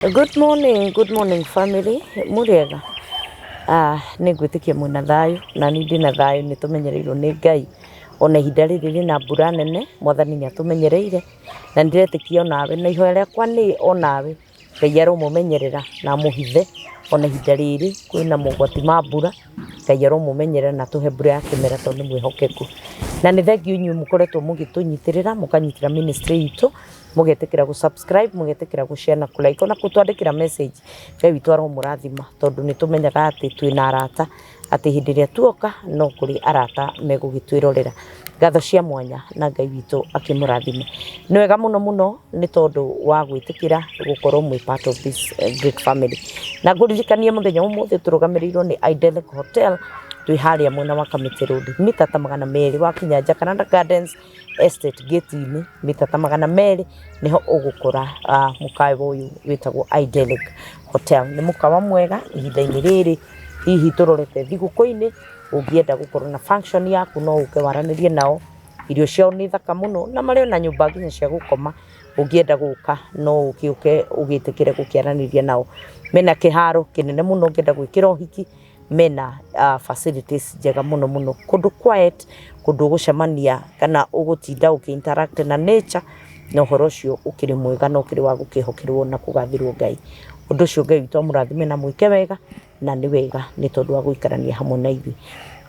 Good morning, good morning family. Mũrĩega? Ah, nĩ ngwĩtĩkia mwĩna thayũ na niĩ ndĩna thayũ nĩ tũmenyereirwo nĩ Ngai. Ona ihinda rĩrĩ rĩna mbura nene, Mwathani nĩ atũmenyereire na nĩ ndĩretĩkia onawe na ihoya rĩakwa nĩ onawe Ngai aromũmenyerera na amũhithe ona ihinda rĩrĩ kwĩna mogwati ma mbura, Ngai aromũmenyerera na atũhe mbura ya kĩmera tondũ nĩ mwĩhokeku. Na nĩ thengiũ inyuĩ mũkoretwo mũgĩtũnyitĩrĩra, mũkanyitĩra ministry itũ. Mũgetĩkĩra gũ subscribe, mũgetĩkĩra gũ share na kũ like ona gũtwandĩkĩra message. Ngai witũ aromũrathima tondũ nĩ tũmenyaga atĩ twĩna arata, atĩ hĩndĩ ĩrĩa tuoka no kũrĩ arata megũgĩtwĩrorera. Ngatho cia mwanya na Ngai witũ akĩmũrathime. Nĩ wega mũno mũno nĩ tondũ wa gwĩtĩkĩra gũkorwo mwĩ part of this great family. Na ngũririkanie mũthenya wa ũmũthĩ tũrũgamĩrĩirwo nĩ Idyllic Hotel, twĩ harĩa mwena wa Kamĩtĩ Road, mita ta 200 wakinya Jacaranda Gardens Estate gate-inĩ mita ta 200 nĩho ũgũkora mũkawa ũyũ wĩtagwo Idyllic Hotel. Nĩ mũkawa mwega ihinda-inĩ rĩrĩ hihi tũrorete thigũkũ-inĩ, ũngĩenda gũkorwo na function yaku no ũke waranĩrie nao. Irio ciao nĩ thaka mũno na marĩ ona nyũmba nginya cia gũkoma, ũngĩenda gũka no ũgĩũke ũgĩtĩkĩre gũkĩaranĩria nao. Mena kĩharo kĩnene mũno ũngĩenda gwĩkĩra ũhiki. Mena facilities njega mũno mũno, kũndũ quiet, kũndũ ũgũcemania kana ũgũtinda ũkĩ interact na nature, na ũhoro ũcio ũkĩrĩ mwega na ũkĩrĩ wa gũkĩhokerwo na kũgathĩrwo Ngai. Ũndũ ũcio Ngai witũ amũrathime na amwĩke wega, na nĩ wega nĩ tondũ wa gũikarania hamwe na ithuĩ.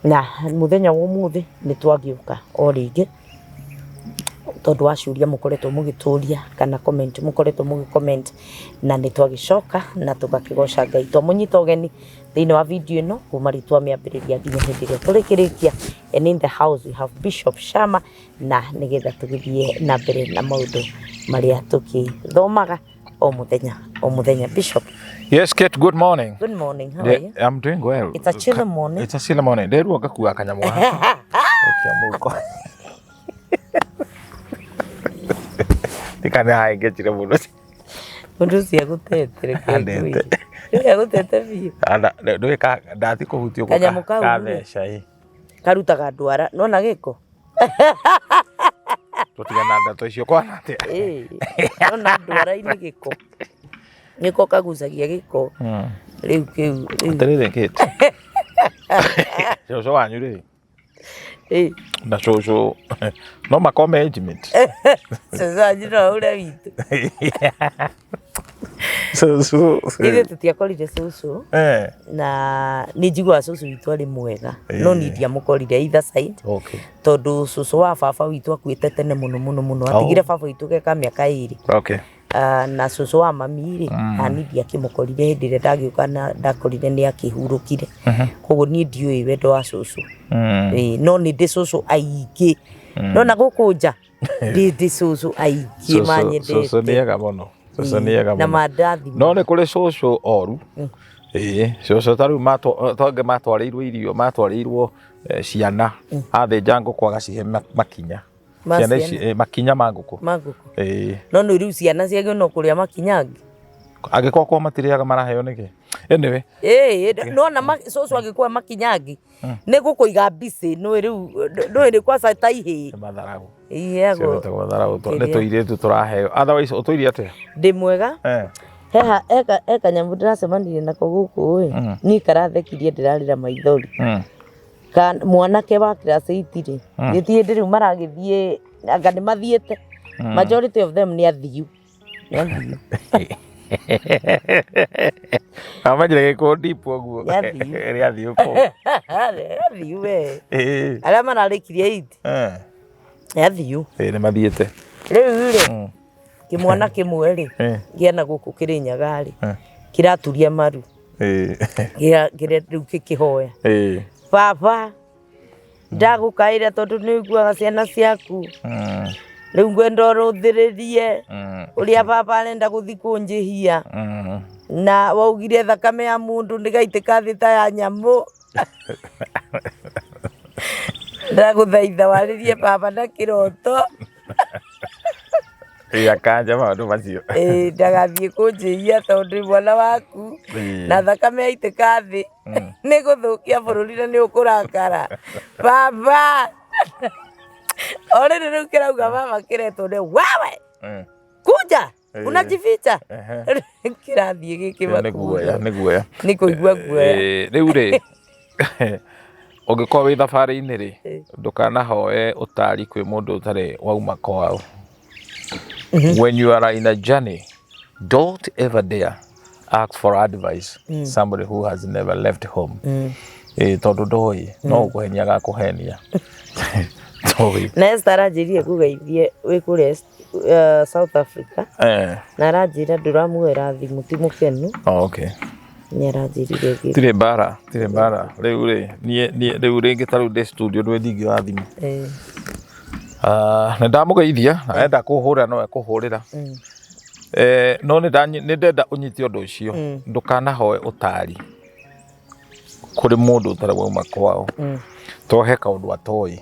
Na mũthenya wa ũmũthĩ nĩ twagĩũka o rĩngĩ. Tondũ wa ciũria mũkoretwo mũgĩtũria kana comment mũkoretwo mũgĩ comment na nĩ twagĩcoka na tũgakĩgoca Ngai. Twamũnyita ũgeni thĩinĩ wa video ĩno kuma rĩu twamĩambĩrĩria nginya hĩndĩ ĩrĩa tũrĩkĩrĩkia. And in the house we have Bishop Shama na nĩgetha tũgĩthiĩ na mbere na maũndũ marĩa tũkĩthomaga o mũthenya o mũthenya. Bishop. Yes, Kate, good morning. Good morning. How are you? I'm doing well. It's a chilly morning. It's a chilly morning. Nderuo ngakua kanyamũ haha. Gaikia mũhuko. Ndikane hahĩngĩchire mũno. Mũndũ ũcio agũtete reke Andete. ngwĩre. Rĩu agũtete biũ. Anda- ndũĩ ndathi kũhutia ũguo Kanyamũ kau rĩ. katheca ĩ. Karutaga ndwara. Nona gĩko? Tũtigana ndeto icio kwana atĩa? Ĩĩ. Nona ndwara-inĩ gĩko. Gĩko kagucagia gĩko. Rĩu kĩu. Rĩu. Atĩrĩrĩ Kate. Cũcũ wanyu rĩ Ĩĩ. na cũcũ no makome age mate. Cũcũ wanyu no aure witũ. Cũcũ. Ithuĩ tũtiakorire cũcũ. Eh. Na nĩ njiguaga cũcũ witũ arĩ mwega. No niĩ ndiamũkorire either side. Okay. Tondũ cũcũ wa baba witũ akuĩte tene mũno mũno mũno. Atigire baba witũ ge ka mĩaka 2. Okay. Na cũcũ wa mami rĩ, nani ndiakĩmũkorire hĩndĩ ĩrĩa ndagĩũka na ndakorire nĩ akĩhurũkire. Koguo niĩ ndiũĩ wendo wa cũcũ. Ĩĩ, no nĩ ndĩ cũcũ aingĩ. No na gũkũ nja ndĩ ndĩ cũcũ aingĩ manyendete. Cũcũ nĩ ega mũno. Cũcũ nĩ ega Na mũno. mandathima. No nĩ kũrĩ cũcũ oru. Ĩĩ, cũcũ ta rĩu tongĩ matwarĩirwo irio, matwarĩirwo ciana. Athĩnja ngũkũ agacihe makinya. Ma Ciana ciana? ici, makinya ma ngũkũ. Ma ngũkũ. Ĩĩ. No nĩ rĩu ciana ciagĩrĩirwo no kũrĩa makinya angĩ. Angĩkorwo kwao matirĩaga maraheo nĩkĩ? Anyway. Ĩĩ, nona cũcũ agĩkũhe makinya angĩ, nĩ gũkũiga busy, nĩũĩ rĩu, ndũĩ nĩ kwaca ta ihĩĩ. Nĩ matharaũ. Iheagwo. Ciĩtagwo matharaũ, nĩ Kĩrĩa? tũirĩtu tũraheo. Otherwise, ũtũire atĩa? Ndĩ mwega. Heha, he kanyamũ ndĩracemanirie nako gũkũ ĩ, niĩ karathekirie ndĩrarĩra maithori. Ka mwanake wa class 8 rĩ, gĩthiĩ hĩndĩ rĩu maragĩthiĩ, anga nĩ mathiĩte. Majority of them nĩ athiu. Nĩ athiu. Amenyire gĩkũ deep ũguo. Nĩ athiu. Nĩ athiu kũu. Nĩ athiu we. Ĩĩ. Arĩa mararĩkirie 8. Nĩ athiu. Ĩĩ nĩ mathiĩte. Rĩu rĩ, kĩmwana kĩmwe rĩ, kĩana gũkũ Kĩrĩnyaga rĩ, kĩraturia maru. Kĩrĩa rĩu gĩkĩhoya. Baba, ndagũkaĩra tondũ nĩ ũiguaga ciana ciaku. Rĩu ngwenda ũrũthĩrĩrie ũrĩa baba arenda gũthiĩ kũnjĩhia. Na waugire thakame ya mũndũ ndĩgaitĩka thĩ ta ya nyamũ. Ndagũthaitha warĩrie baba na kĩroto. Ĩĩ akanja maũndũ macio. Ĩĩ ndagathiĩ kũnjĩhia tondũ ndĩ mwana waku na thakame yaitĩka thĩ nĩ gũthũkia bũrũri na nĩ ũkũrakara. Baba! O rĩrĩ rĩu kĩrauga baba kĩretwo nĩ wewe kuja. Unajificha. Ehe. Kĩrathiĩ Nĩ guoya, gĩkĩmakuo. nĩ guoya. Nĩ kũigua guoya. Rĩu rĩ, ũngĩkorwo wĩ thabarĩ-inĩ rĩ, ndũkanahoe ũtari kwĩ mũndũ ũtarĩ wauma kwao. When you are in a journey, don't ever dare ask for advice somebody who has never left home. Tondũ ndoĩ no ũkũhenia agakũhenia. Ndoĩ. Na Esther aranjĩrire ngũgeithie wĩ kũrĩa South Africa. Na aranjĩra ndũramuoera thimũ, ti mũkenu. Oh, okay. Nĩ aranjĩrire ngĩ. Tirĩ mbara, tirĩ mbara. Rĩu rĩ, niĩ niĩ rĩu rĩngĩ ta rĩu ndĩ studio ndũĩ ndingĩoya thimũ. Ah, nĩ ndamũgeithia na enda kũhũrĩra no ekũhũrĩra. No nĩ ndenda ũnyite ũndũ ũcio, ndũkanahoe ũtari kũrĩ mũndũ ũtarĩ wauma kwao, to he kaũndũ atoĩ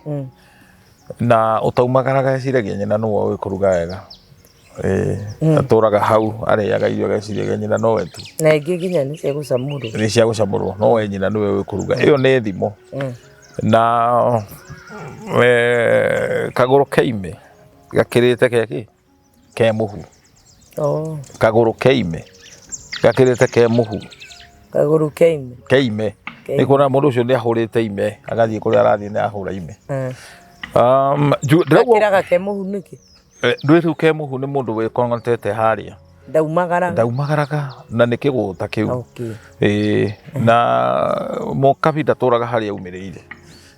na ũtaumagaraga eciragia nyina nĩwe ũĩ kũruga wega. Atũraga hau arĩaga irio ageciragia nyina nowe tu. Na ingĩ nginya nĩ cia gũcamũrwo. Nĩ cia gũcamũrwo, nowe nyina nĩwe ũĩ kũruga. Ĩyo nĩ thimo. Na kagũrũ keime gakĩrĩte ke kĩ? Ke mũhu. Oh. Kagũrũ keime gakĩrĩte ke mũhu. Kagũrũ keime. Keime. Nĩ kuona mũndũ ũcio nĩ ahũrĩte ime, agathiĩ kũrĩa arathiĩ nĩ ahũra ime. Gakĩraga ke mũhu nĩkĩ? Ndũĩ rĩu ke mũhu nĩ mũndũ wĩkong'otete harĩa. Ndaumagaraga. Ndaumagaraga na nĩ kĩgũta kĩu. Okay. Na mũkabi ndatũraga harĩa aumĩrĩire.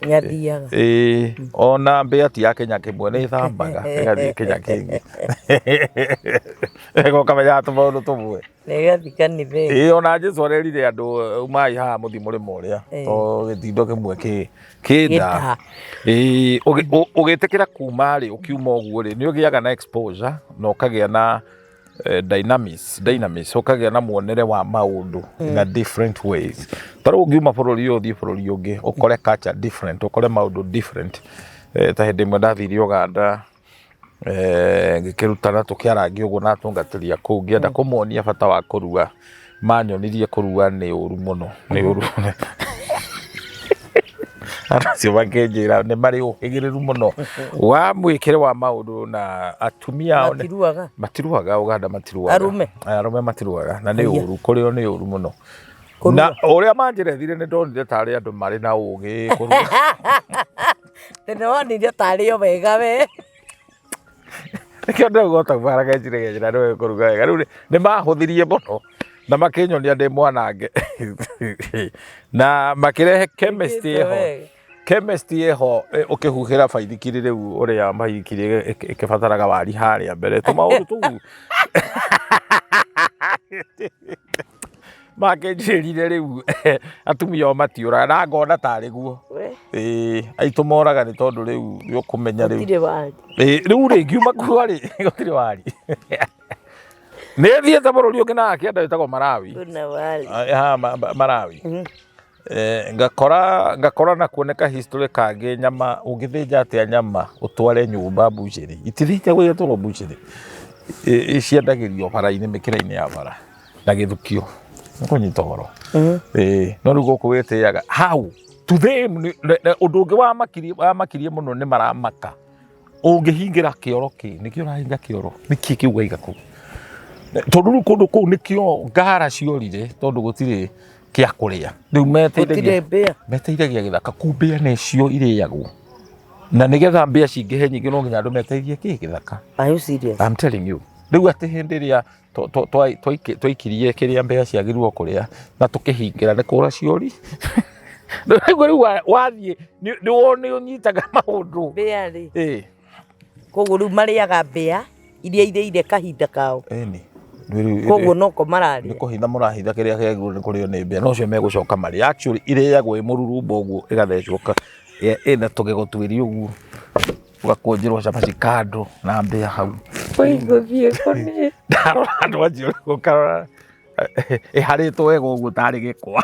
Nĩathiaga. Ona mbĩa ti ya Kenya kĩmwe nĩ ĩthambaga ĩgathiĩ Kenya kĩngĩ. Ĩgoka tũmaũndũ tũmwe. Na ĩgathiĩ kanitha ĩngĩ. Ona Jesũ arerire andũ umai haha mũthiĩ mũrĩmo ũrĩa. To gĩtindo kĩmwe kĩ nda. Ũgĩtĩkĩra kuma rĩ, ũkiuma ũguo rĩ, nĩ ũgĩaga na exposure na ũkagĩa na dynamics, ũkagĩa na muonere wa maũndũ in a different ways. Ta rĩu ũngiuma bũrũri ũyũ ũthiĩ bũrũri ũngĩ, ũkore culture different, ũkore maũndũ different. Ta hĩndĩ ĩmwe ndathire Uganda, ngĩkĩrutana tũkĩarangia ũguo na atungatĩri a kũu, ngĩenda kũmonia bata wa kũrua. Manyonirie kũrua nĩ ũru mũno, nĩ ũru. Andũ acio makĩnjĩra nĩ marĩ ũhĩgĩrĩru mũno wa mwĩkĩre wa maũndũ na atumia ao nĩ- Matiruaga? Matiruaga, Uganda matiruaga. Arũme? Arũme matiruaga na nĩ Aya. ũru, kũrĩ o nĩ ũru mũno. Kũrua? Na ũrĩa manjĩrethire nĩ ndonire tarĩ andũ marĩ na ũgĩ kũrua. Tene wonire tarĩ o wega we. Nĩkĩo ndĩrauga ũtaumagaraga eciragia nyina nĩwe ũkũruga wega. Rĩu nĩ mahũthirie mũno na makĩnyonia ndĩ mwanange na makĩrehe chemistry Wĩkĩte ĩho. wega. Chemistry ĩho, ũkĩhuhĩra baithikiri rĩu ũrĩa baithikiri ĩkĩbataraga wari harĩa mbere tũmaũndũ tũu. Makĩnjĩrire rĩu atumia o matiũraga na ngona tarĩ guo. We. Aitũ moraga nĩ tondũ rĩu nĩ ũkũmenya rĩu. Gũtirĩ wari. Rĩu rĩ ngiuma kuo rĩ gũtirĩ wari. Nĩ thiĩte bũrũri ũngĩ na akĩenda wĩtagwo Malawi. Kuna wari. Ha, Malawi. Ngakora na kuoneka history kangĩ nyama ũngĩthĩnja atĩa nyama ũtware nyũmba mbucĩrĩ. Itithĩnjagwo igatwarwo mbucĩrĩ. Ciendagĩrio bara-inĩ, mĩkĩra-inĩ ya bara na gĩthukio. Nĩkũnyita ũhoro. No rĩu gũkũ wĩtĩaga how to them ũndũ ũngĩ wamakirie mũno nĩ maramaka. Ũngĩhingĩra kĩoro kĩ, nĩkĩo ũrahinga kĩoro, nĩkĩ kĩu waiga kũu? Tondũ rĩu kũndũ kũu nĩkĩo ngara ciorire tondũ gũtirĩ kĩa kũrĩa. Rĩu Gũtirĩ mbĩa. meteithagia gĩthaka kũu, mbĩa nĩcio irĩagwo. Na nĩgetha mbĩa cingĩhe nyingĩ no nginya andũ meteithie kĩ gĩthaka. Are you serious? I'm telling you. Rĩu atĩ hĩndĩ ĩrĩa twaikirie kĩrĩa mbĩa ciagĩrĩirwo kũrĩa na tũkĩhingĩra nĩ kũra ciori. Rĩu rĩu wathiĩ nĩ ũnyitaga maũndũ. Mbĩa rĩ. Koguo rĩu marĩaga mbĩa iria irĩire kahinda kao. Ĩni. Koguo noko mararĩa. Nĩ kũhitha mũrahitha kĩrĩa kĩagĩrĩirwo nĩ kũrĩo nĩ mbĩa. No ũcio megũcoka marĩe. Actually irĩagwo ĩ mũrurumba ũguo ĩgathecwo ĩna tũgego twĩrĩ ũguo. Ũgakũnjĩrwo cabaci kando na mbĩa hau. Oi, ngũthiĩ kũrĩa. Ndarora andũ acio rĩu ũkarora ĩharĩtwo wega ũguo tarĩ gĩkwa.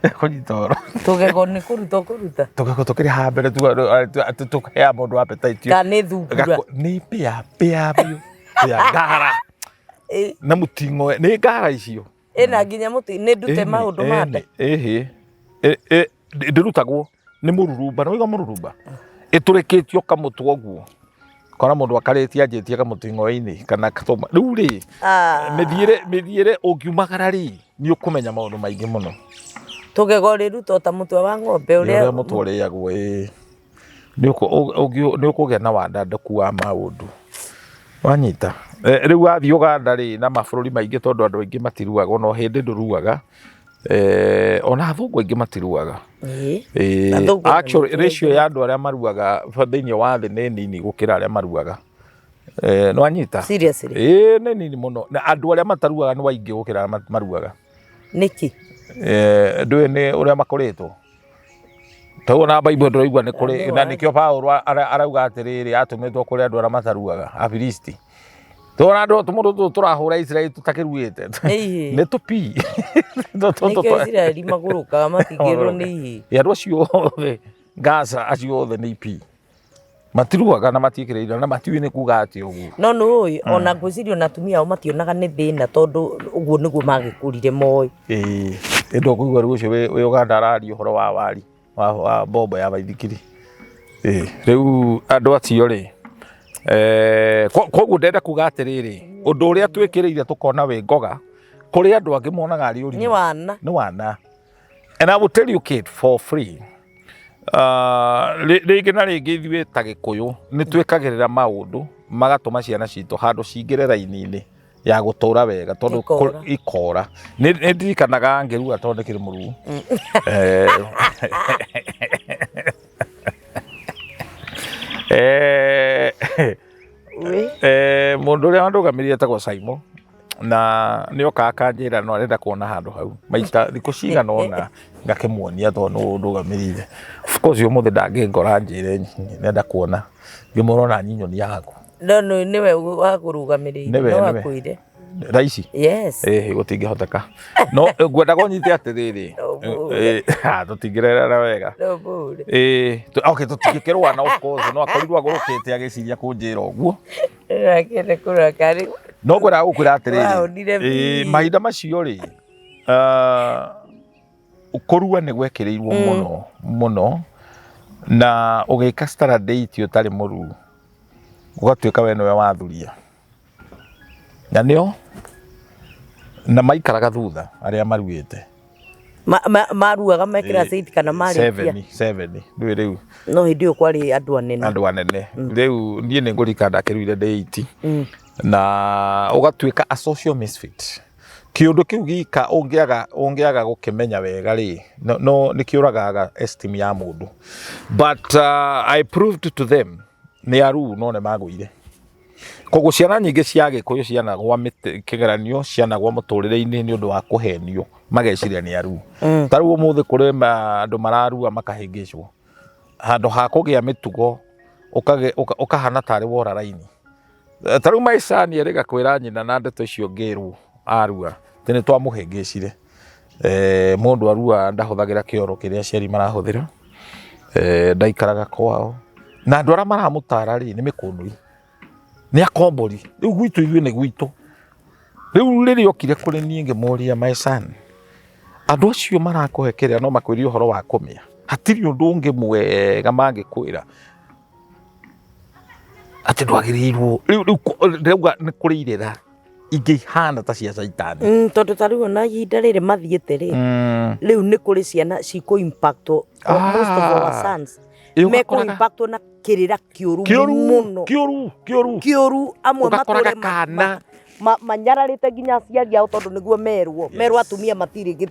Kũnyita ũhoro. Tũgego nĩ kũruta ũkũruta? Tũgego tũkĩrĩ haha mbere tũheaga mũndũ appetite. Kana nĩ thungura? Nĩ mbĩa, mbĩa biũ. Mbĩa ngara. Na mũting'oe, nĩ ngara icio. Ĩna nginya mũti, nĩ ndute maũndũ ma nda. Ĩhĩ. Ndĩrutagwo nĩ mũrurumba, nĩ waigua mũrurumba? Ĩtũrĩkĩtio kamũtwe ũguo. Kona mũndũ akarĩtie anjĩtie kamũting'oe-inĩ kana katũma rĩu rĩ, Ah. mĩthiĩre ũngiumagara rĩ, nĩ ũkũmenya maũndũ maingĩ mũno. Tũgego rĩrutwo ta mũtwe wa ng'ombe ũrĩa ũrĩa mũtwe ũrĩagwo, ĩĩ. Nĩ ũkũgĩa na wandandũku wa maũndũ. Wanyita? Rĩu wathiĩ Ũganda rĩ, na mabũrũri maingĩ tondũ andũ aingĩ matiruaga, ona ũhĩndĩ ndũruaga, ona athũngũ aingĩ matiruaga. Athũngũ ona Actually, nĩ ratio ya andũ arĩa maruaga thĩinĩ wa thĩ nĩ nini gũkĩra arĩa maruaga. Nĩ wanyita? Seriously? Ĩĩ nĩ nini mũno. Na andũ arĩa mataruaga nĩ aingĩ gũkĩra arĩa maruaga. Nĩkĩ? Ndũĩ nĩ ũrĩa makũrĩtwo? Tau ona Bible ndũraigua nĩ kũrĩ, na nĩkĩo Paũlũ arauga atĩrĩrĩ, atũmĩtwo kũrĩ andũ arĩa mataruaga, Afilisti. Tũrona andũ tũmũndũ tũtũ tũrahũra Isiraeli tũtakĩruĩte. Ĩhĩ. Nĩ tũpi. Nĩkĩo Isiraeli magũrũkaga matingĩrwo nĩ ihĩ. Andũ acio othe Gaza acio othe nĩ ipi. Matiruaga na matiĩkĩrĩire na matiũĩ nĩ kuga atĩa ũguo. No nĩ ũĩ ona ngwĩciria ona atumia ao mationaga nĩ thĩna tondũ ũguo nĩguo magĩkũrire moĩ. Ĩĩ, ĩndĩ ũkũigua rĩu ũcio wĩ Ũganda araria ũhoro wa wari wa mbombo ya baithikiri. Ĩĩ, rĩu andũ acio rĩ, koguo ndĩrenda kuga atĩrĩrĩ, ũndũ ũrĩa twĩkĩrĩire tũkona wĩ ngoga, kũrĩ andũ angĩ monaga arĩ ũrimũ. Nĩ wana. Nĩ wana. And I will tell you, Kate, for free. Rĩngĩ na rĩngĩ ithuĩ ta Gĩkũyũ nĩ twĩkagĩrĩra maũndũ magatũma ciana citũ handũ cingĩre raini-inĩ ya gũtũra wega tondũ Ikora. ikora. Nĩ ndirikanaga ngĩrua tondũ ndĩkĩrĩ mũruu. Mũndũ ũrĩa wandũgamĩrĩire etagwo Simon na nĩ okaga akanjĩra no arenda kuona handũ hau maita thikũ cigana ũna, ngakĩmuonia tondũ nĩwe ũndũgamĩrĩire. Of course ũmũthĩ ndangĩngora anjĩre nĩenda kuona, ngĩmwĩra ona niĩ nyonia haku. No nĩwe wakũrũgamĩrĩire, Nĩwe, no nĩwe. akwĩre. Thaa ici? Yes. Ĩhĩ, gũtingĩhoteka. No ngwendaga ũnyite atĩrĩrĩ, No mũũre. Tũtingĩrerana wega. No mũũre. Okay, tũtingĩkĩrũana of course, no akorirwo agũrũkĩte agĩciria kũnjĩra ũguo. Ndĩrakĩenda kũrora karĩ. No ngwendaga gũkwĩra atĩrĩrĩ, Waonire biũ. Mahinda macio rĩ, kũrua nĩ gwekĩrĩirwo mũno mũno, na ũgĩka standard 8 ũtarĩ mũruu, ũgatuĩka we nĩwe wathuria. Na nĩo na maikaraga thutha arĩa maruĩte. Maruaga me class 8 kana marĩkia? 7, 7, ndũĩ rĩu. No hĩndĩ ĩyo kwarĩ andũ anene. Andũ anene. Rĩu niĩ nĩ ngũririkana ndakĩruire ndĩ 8. Na ũgatuĩka a social misfit. Kĩũndũ kĩu gika ũngĩaga gũkĩmenya wega rĩ, no nĩ kĩũragaga esteem ya mũndũ. But I proved to them nĩ aruu no nĩ magũire. Koguo ciana nyingĩ cia Gĩkũyũ cianagwa kĩgeranio, cianagwa mũtũrĩre-inĩ nĩ ũndũ wa kũhenio, mageciria nĩ aruu. Ta rĩu ũmũthĩ kũrĩ andũ mararua makahĩngĩcwo. Handũ ha kũgĩa mĩtugo, ũkahana tarĩ wora raini. Ta rĩu Maicani erĩga kwĩra nyina na ndeto icio ngĩrwo arua, atĩ nĩ twamũhĩngĩcire. Mũndũ arua ndahũthagĩra kĩoro kĩrĩa aciari marahũthĩra, ndaikaraga kwao. Na andũ arĩa maramũtara rĩ, nĩ mĩkũnũi, nĩ akombori. Rĩu gwitũ ithuĩ nĩ gwitũ. Rĩu rĩrĩa okire kũrĩ niĩ ngĩmũria, my son, andũ acio marakũhe kĩrĩa no makwĩre ũhoro wa kũmĩa. Hatirĩ ũndũ ũngĩ mwega mangĩkwĩra. Atĩ ndwagĩrĩirwo. Rĩu ndĩrauga nĩ kũrĩ irĩra ingĩ ihana ta cia caitani. Tondũ ta rĩu ona ihinda rĩrĩ mathiĩte rĩ, rĩu nĩ kũrĩ ciana cikũ impact most of our sons. Ĩ, Mekũ ũgakoraga impact na kĩrĩra kĩũru Kĩũru, mũno. kĩũru, kĩũru. Kĩũru, amwe Ũgakoraga matũre kana. manyararĩte nginya aciari ao tondũ nĩguo merwo. Merwo atumia matirĩ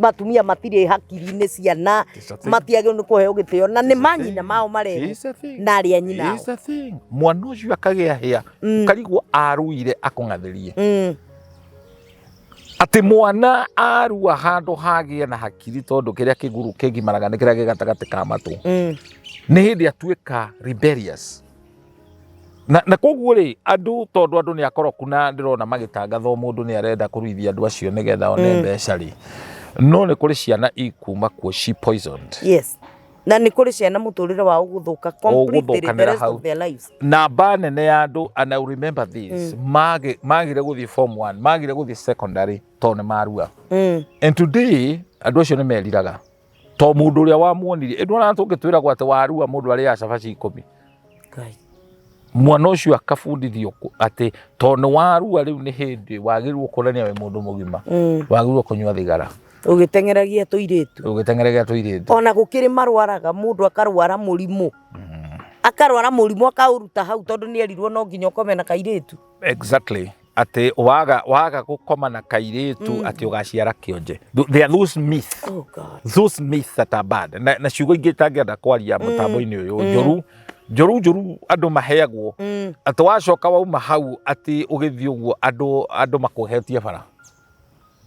atumia matirĩ hakiri-inĩ ciana, It's a thing. matiagĩrĩirwo nĩ kũheo gĩtĩo, na nĩ It's a manyina thing. mao marerwo It's a thing. na arĩa nyina ao. It's a thing. Mwana ũcio akagĩa hĩa, ũkarigwo aruire akũng'athĩrie. Atĩ mwana arua handũ hagĩe na hakiri tondũ kĩrĩa kĩguru kĩgimaraga nĩ kĩrĩa gĩ gatagatĩ ka matũ. Nĩ hĩndĩ atuĩka rebellious. Na koguo rĩ, andũ tondũ andũ nĩ akoroku na ndĩrona magĩtangatha o mũndũ nĩ arenda kũruithia andũ acio nĩgetha one mbeca rĩ. No nĩ kũrĩ ciana ikuma kuo she poisoned. Yes. Na nĩ kũrĩ ciana mũtũrĩre wao ũgũthũka completely the Ũgũthũkanĩra rest hau. of their lives. Namba nene ya andũ, and I will remember this, magire gũthiĩ form 1, magire gũthiĩ secondary tondũ nĩ marua. And today, andũ acio nĩ meriraga. To mũndũ ũrĩa wamuonirie, ĩndũ ona tũngĩtwĩragwo atĩ warua mũndũ arĩaga cabaci 10. Ngai. Mwana ũcio akabundithio atĩ tondũ nĩ warua rĩu nĩ hĩndĩ wagĩrĩirwo kuonania wĩ mũndũ mũgima, wagĩrĩirwo kũnyua thigara. Ũgĩteng'eragia tũirĩtu. Ũgĩteng'eragia tũirĩtu. Ona gũkĩrĩ marwaraga mũndũ akarwara mũrimũ. Akarwara mũrimũ akaũruta hau tondũ nĩ erirwo no nginya ũkome na kairĩtu. Exactly. Atĩ waga gũkoma na kairĩtu atĩ ũgaciara kĩonje. There are those myths. Oh God. Those myths that are bad. Na ciugo ingĩ itangĩenda kwaria mũtambo-inĩ ũyũ njũru njũru njũru andũ maheagwo atĩ wacoka wauma hau atĩ ũgĩthiĩ ũguo andũ makũhetie bara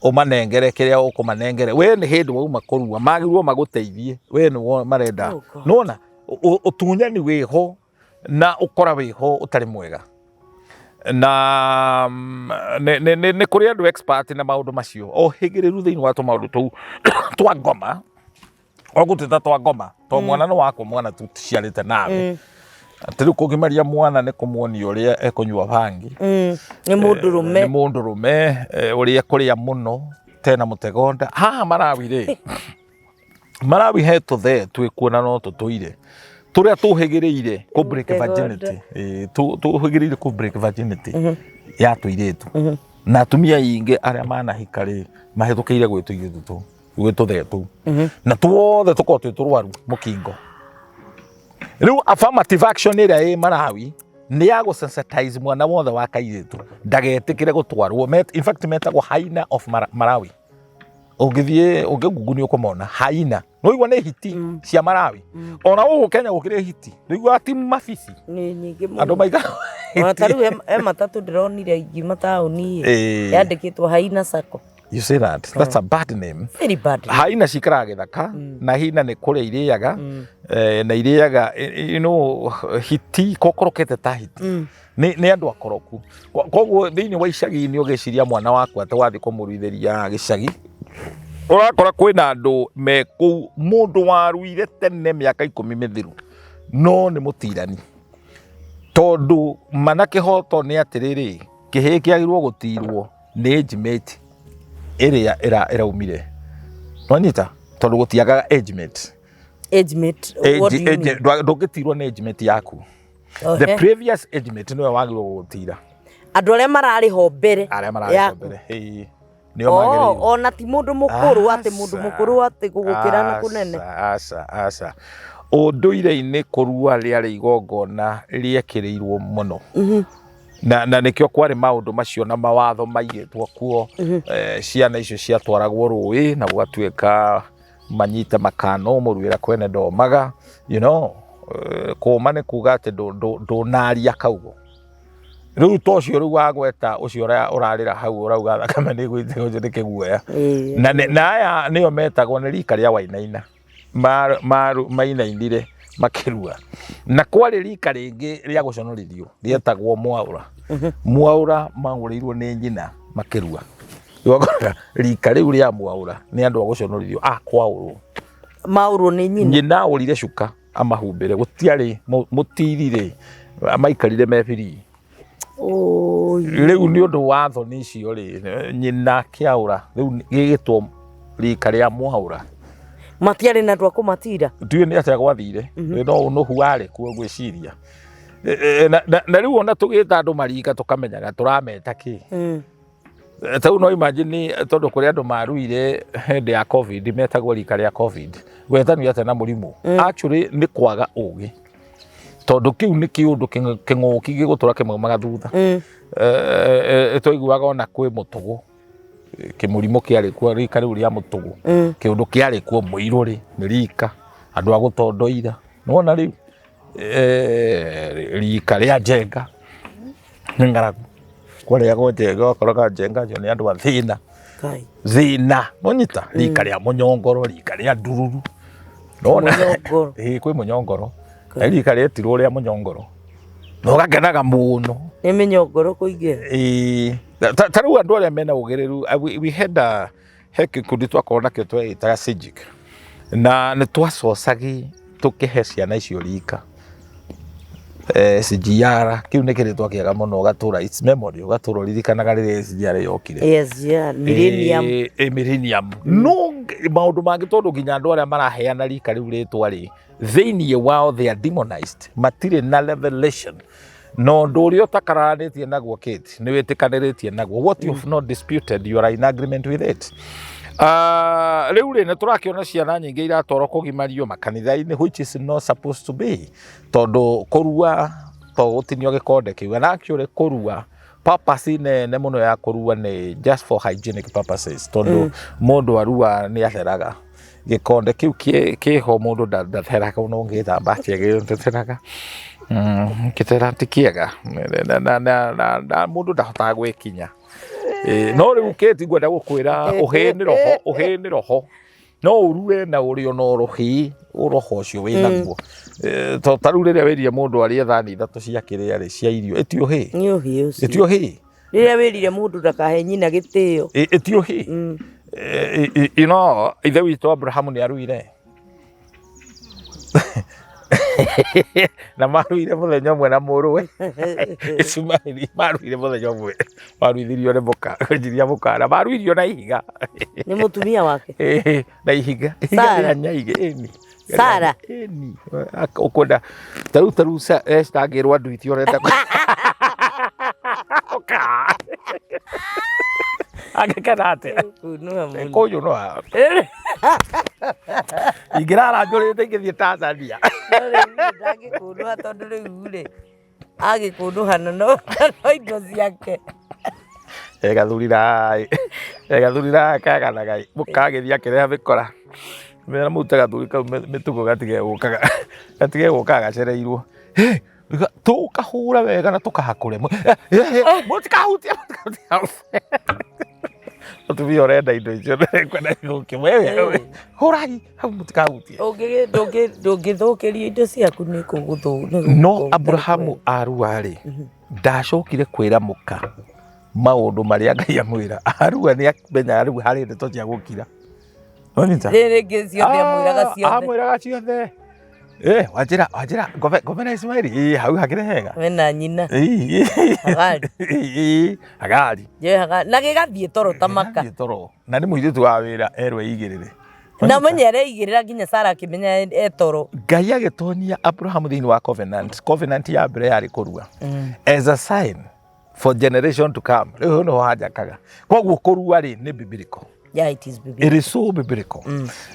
ũmanengere kĩrĩa ũkũmanengere we nĩ hĩndĩ wauma kũrua magĩrĩirwo magũteithie we nĩ marenda. Oh God. Nĩwona ũtunyani wĩho na ũkora wĩho ũtarĩ mwega na nĩ kũrĩ andũ expert na maũndũ macio ohĩgĩrĩru thĩinĩ wa tũmaũndũ tũu twa ngoma ogũtwĩta twa ngoma to mwana nĩ wakwa mwana tũciarĩte nawe atĩ rĩu kũgimaria mwana nĩ kũmuonia ũrĩa ekũnyua bangi. Nĩ mũndũrũme. Nĩ mũndũrũme, ũrĩa ekũrĩa mũno tena mũtegonda haha Malawi rĩ, Malawi he tũthee twĩkuo na no tũtũire tũrĩa tũhĩgĩrĩire kũ break virginity. Tũhĩgĩrĩire kũ break virginity ya tũirĩtu na atumia aingĩ arĩa manahika rĩ mahĩtũkĩire gwĩ tũirĩtu tũu gwĩ tũthee tũu na tuothe tũkoragwo twĩ tũrwaru mũkingo. Rĩu affirmative action ĩrĩa ĩ Malawi nĩ ya gũ sensitize mwana wothe wa kairĩtu ndagetĩkĩre gũtwarwo. In fact metagwo hyena of Malawi. Ũngĩthiĩ ũngĩngungu nĩ ũkũmona hyena. Nĩwaigua nĩ hiti cia Malawi. Ona gũkũ Kenya gũkĩrĩ hiti. Nĩwaigua ti mabici. Nĩ nyingĩ mũno. Andũ maikaraga Ona ta rĩu he matatũ ndĩronire ingiuma taũni ĩ, yandĩkĩtwo Hyena Sacco. You say that. That's a bad name. Very bad. Hyena cikaraga gĩthaka na hyena nĩ kũrĩa irĩaga, na irĩaga, you know, hiti kokorokete ta hiti. Nĩ andũ akoroku. Koguo thĩinĩ wa icagi-inĩ ũgĩciria mwana waku atĩ wathiĩ kũmũruithĩria gĩcagi, ũrakora kwĩna andũ me kũu mũndũ waruire tene mĩaka 10 mĩthiru no nĩ mũtirani. Tondũ mana kĩhoto nĩ atĩrĩrĩ, kĩhĩĩ kĩagĩrĩirwo gũtirwo nĩ age mate ĩrĩa ĩraumire. Nwanyita? Tondũ gũtiagaga age mate. Age mate, what do you mean? Ndũngĩtirwo nĩ age mate yaku. The previous age mate nĩwe wagĩrĩirwo gũgũtira. Andũ arĩa mararĩ ho mbere Arĩa mararĩ ho yaku. mbere. Ĩĩ. Nĩo magĩrĩirwo. Ona ti mũndũ mũkũrũ atĩ mũndũ mũkũrũ atĩ gũgũkĩra na kũnene. Aca, aca. Ũndũire-inĩ kũrua rĩarĩ igongona rĩekĩrĩirwo mũno. Na nĩkĩo kwarĩ maũndũ macio na mawatho maigĩtwo kuo. Ciana icio ciatwaragwo rũĩ na gũgatuĩka manyite makano mũruĩra kwene ndomaga, you know, kũma nĩ kuga atĩ ndũnaria kaugo. Rĩu to ũcio rĩu wagweta ũcio ũrarĩra hau ũrauga thakame nĩ ĩgũitĩka ũcio nĩ kĩguoya. Na aya nĩo metagwo nĩ rika rĩa Wainaina. Mainainire makĩrua. Na kwarĩ rika rĩngĩ rĩa gũconorithio rĩetagwo Mwaũra. Mwaũra magũrĩirwo nĩ nyina makĩrua. Rĩu rika rĩu rĩa Mwaũra nĩ andũ a gũconorithio a kwaũrwo. Maũrwo nĩ nyina. Nyina aũrire cuka amahumbĩre, gũtiarĩ mũtirire maikarire me free. Rĩu nĩ ũndũ wa thoni icio rĩ, nyina akĩaũra, rĩu gĩgĩtwo rika rĩa Mwaũra. Matiarĩ na andũ a kũmatira. Ndiũĩ nĩ atĩa gwathire, no ũnũhu warĩ kuo ngwĩciria. Na rĩu ona tũgĩta andũ marika tũkamenyaga tũrameta kĩ. Ta rĩu no imagine tondũ kũrĩ andũ maruire hĩndĩ ya COVID metagwo rika rĩa COVID. Gwetanio atĩa na mũrimũ? Actually nĩ kwaga ũgĩ. Tondũ kĩu nĩ kĩũndũ kĩng'ũki gĩgũtũra kĩmaumaga thutha. Twaiguaga ona kwĩ mũtũgũ. Kĩmũrimũ kĩarĩ kuo rika rĩu rĩa mũtũgũ. Kĩũndũ kĩarĩ kuo mũirũrĩ nĩ rika. Andũ a gũtondoira. Nĩwona rĩu? Rika rĩa njenga nĩ ng'aragu. Kwarĩagwo njenga ũgakoraga njenga acio nĩ andũ a thĩna. Thĩna. Nĩwanyita? Rika rĩa mũnyongoro, rika rĩa ndururu. Nĩwona? Mũnyongoro. Ĩĩ, kwĩ mũnyongoro. Na rika rĩetirwo rĩa mũnyongoro. Na ũgakenaga mũno. Nĩ mĩnyongoro kũingĩra. Ĩĩ. Ta rĩu andũ arĩa mena ũgĩrĩru, we had a, he gĩkundi twakorwo nakĩo twegĩtaga Sijik. Na nĩ twacocagi tũkĩhe ciana icio rika. SGR, kĩu nĩ kĩrĩtwa kĩega mũno ũgatũra, it's memory, ũgatũra ũririkanaga rĩrĩa SGR yokire. SGR, Millennium. Millennium. No maũndũ mangĩ tondũ nginya andũ arĩa maraheana rika rĩu rĩtwa rĩ, thĩinĩ wao they are demonized, matirĩ na revelation. Na ũndũ ũrĩa ũtakararanĩtie naguo Kate, nĩ wĩtĩkanĩrĩtie naguo. What you've not disputed, you are in agreement with it. Rĩu rĩ, nĩ tũrakĩona ciana nyingĩ iratwarwo kũgimario makanitha-inĩ, which is not supposed to be, tondũ kũrua to gũtinio gĩkonde kĩu. And actually kũrua, purpose nene mũno ya kũrua nĩ just for hygienic purposes, tondũ mũndũ arua nĩ atheraga. Gĩkonde kĩu kĩho mũndũ ndatheraga, ona ũngĩthamba atĩa gĩtitheraga. Gĩthera ti kĩega na mũndũ ndahotaga gwĩkinya. No rĩu Kate, ngwenda gũkwĩra ũhĩĩ nĩ roho, ũhĩĩ nĩ roho. No ũrue na ũrĩ ona ũrũhĩ, ũroho ũcio wĩ naguo. To ta rĩu rĩrĩa wĩrire mũndũ arĩe thani 3 cia kĩrĩa rĩ, cia irio, ĩti ũhĩĩ? Nĩ ũhĩĩ ũcio. Ĩti ũhĩĩ? Rĩrĩa wĩrire mũndũ ndakahe nyina gĩtĩo. Ĩti ũhĩĩ? You know, ithe witũ Abrahamu nĩ aruire. Na maruire mũthenya ũmwe na mũrũwe Ismaili, maruire mũthenya ũmwe, maruithirio nĩ mũka, njiria mũka, na maruirio na ihiga. Nĩ mũtumia wake? Na ihiga. Ihiga Sara. rĩa nyaigĩ, ĩni. Sara. Ĩni. Ũkwenda, tarĩu Esther angĩrwo anduitie ũrenda Ũka. Angĩkena atĩa? Kũnũha mũno. Kũnyũnũha. Ingĩrara njũrĩte ingĩthiĩ Tanzania. No rĩu ndangĩkũnũha tondũ rĩu rĩ, agĩkũnũha na no indo ciake. Gathuri rai. Gathuri rai kaganaga. Mũkagĩthiĩ akĩreha mĩkora. Mera mũrute gathuri kau mĩtugo gatige gũkaga. Gatige gũkaga gacereirwo. Tũkahũra wega na tũkahakũre. Mũtikahutie, mũtikahutie. Mũtumia ũrenda indo icio ndekwenda gũthũkio. Wewe, hũrai hau mũtikahutie. Ndũngĩthũkĩrio indo ciaku nĩ kũgũthũ. No Abrahamu arua rĩ, ndacokire kwĩra mũka maũndũ marĩa Ngai amwĩra. Arua nĩ amenyaga rĩu harĩ ndeto cia gũkira. Nonyita? Rĩrĩ rĩngĩ ciothe amwĩraga ciothe. Amwĩraga ciothe. Wanjĩra, wanjĩra, ngome na Ismaili. Hau hakĩrĩ hega. We na nyina. Hagari. Hagari. Je, Hagari. Na gĩgathiĩ toro ta maka. Gĩgathiĩ toro. Na nĩ mũirĩtu wa wĩra erwo eigĩrĩre. Na menye areigĩrĩra nginya Sara akĩmenya e toro. Ngai agĩtonyia Abrahamu thĩinĩ wa covenant. Covenant ya mbere yarĩ kũrua. As a sign for generation to come. Rĩu hau nĩho hanjakaga. Koguo kũrua rĩ nĩ biblical. Yeah, it is biblical. It is so biblical.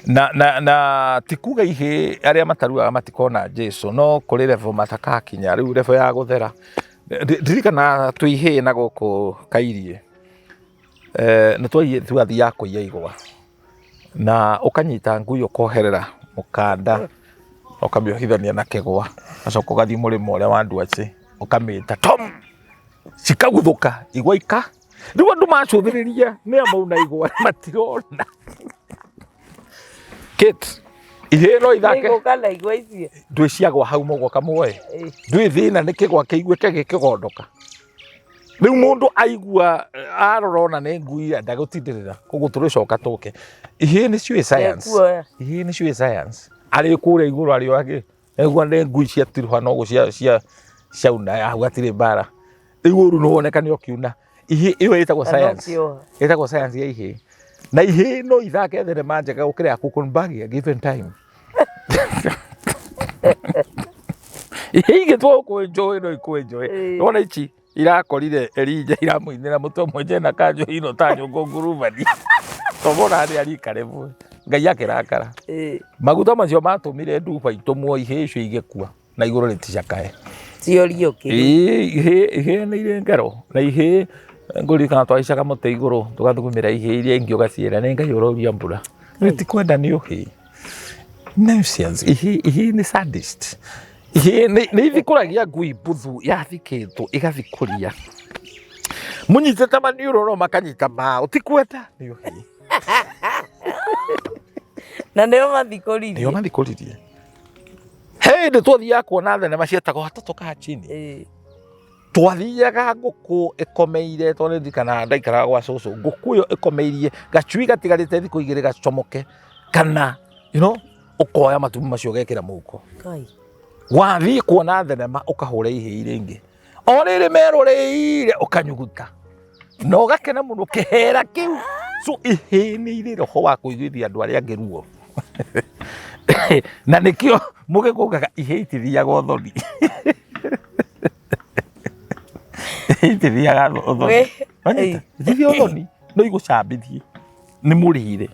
Na ti kuga ihĩ arĩa mataruaga matikona Jesu, no kũrĩ level matakakinya, rĩu level ya gũthera. Ndirikana twĩ ihĩ na gũkũ Kairie. Nĩ twathiaga kũiya igwa. Na ũkanyita ngui ũkoherera mũkanda, ũkamĩohithania na kĩgwa, ũgacoka ũgathiĩ mũrĩmo ũrĩa wa Nduaci, ũkamĩta Tom, cikaguthũka igwa ika. Rĩu andũ macũthĩrĩria nĩ amauna igwa matirona. Kate, ihĩĩ no ithake. Nĩigũka na igwa icio. Ndwĩ ciagwa hau mũguo kamuoe. Ndwĩ thĩna nĩ kĩgwa kĩiguĩke gĩkĩgondoka. Rĩu mũndũ aigua arora ona nĩ ngui ndagũtindĩrĩra. Koguo tũrĩcoka tũke. Ihĩĩ nĩ ciũĩ science. Ekuoya. Ihĩĩ nĩ ciũĩ science. Arĩ kũrĩa igũrũ arĩ o aigua nĩ ngui ciatiruha no ũguo ciauna hau hatirĩ mbara. Rĩu ũru nĩ woneka nĩ ũkiuna. Ihĩĩ ĩyo ĩtagwo Kana science. ũkĩoha. Ĩtagwo science ya ihĩĩ. Na ihĩĩ no ithake thenema njega gũkĩra ya Kukunbagia given time. Ihĩĩ igĩtwo kũ-enjoy no ikũ-enjoy. Wona ici irakorire Elijah iramũinĩra mũtwe mwenje na kanjũ ino ta nyũngũ ngurubani. Tomona nĩ arika rĩmwe. Ngai akĩrakara. Maguta macio matũmire nduba itũmwo ihĩĩ icio igĩkua na igũrũ rĩticakae. Ciorio kĩ? Ihĩĩ nĩ irĩ ngero na ihĩĩ ngũririkana twahaicaga mũtĩ igũrũ tũgathugumĩra ihĩĩ iria ingĩ ũgaciĩra nĩ Ngai ũroria mbura. Rĩu ti kwenda nĩ ũhĩĩ. Nonsense. Ihĩĩ nĩ sadist. Ihĩĩ nĩ ithikũragia ngui mbuthu yathikĩtwo ĩgathikũria. Mũnyitĩte maniũrũ no makanyita mao. Ti kwenda nĩ ũhĩĩ. Na nĩo mathikũririe. Nĩo mathikũririe. He hĩndĩ twathiaga kuona thenema cietagwo Watoto Kaa Chini. Twathiaga ngũkũ ĩkomeire, tondũ nĩ ndirikanaga ndaikaraga gwa cũcũ, ngũkũ ĩyo ĩkomeirie gacui gatigarĩte thikũ igĩrĩ gacomoke, kana you know, ũkoya matumbĩ macio ũgekĩra mũhuko. Wathiĩ kuona thenema ũkahũra ihĩĩ rĩngĩ. O rĩrĩ merũrĩire ũkanyuguta. Na ũgakena mũno kĩhera kĩu. So ihĩĩ nĩ irĩ roho wa kũiguithia andũ arĩa angĩ ruo. Na nĩkĩo mũgĩkũngaga ihĩĩ itithiaga ũthoni. Itithiaga ũthoni. We. Itithiaga ũthoni, no igũcambithie nĩ mũrĩire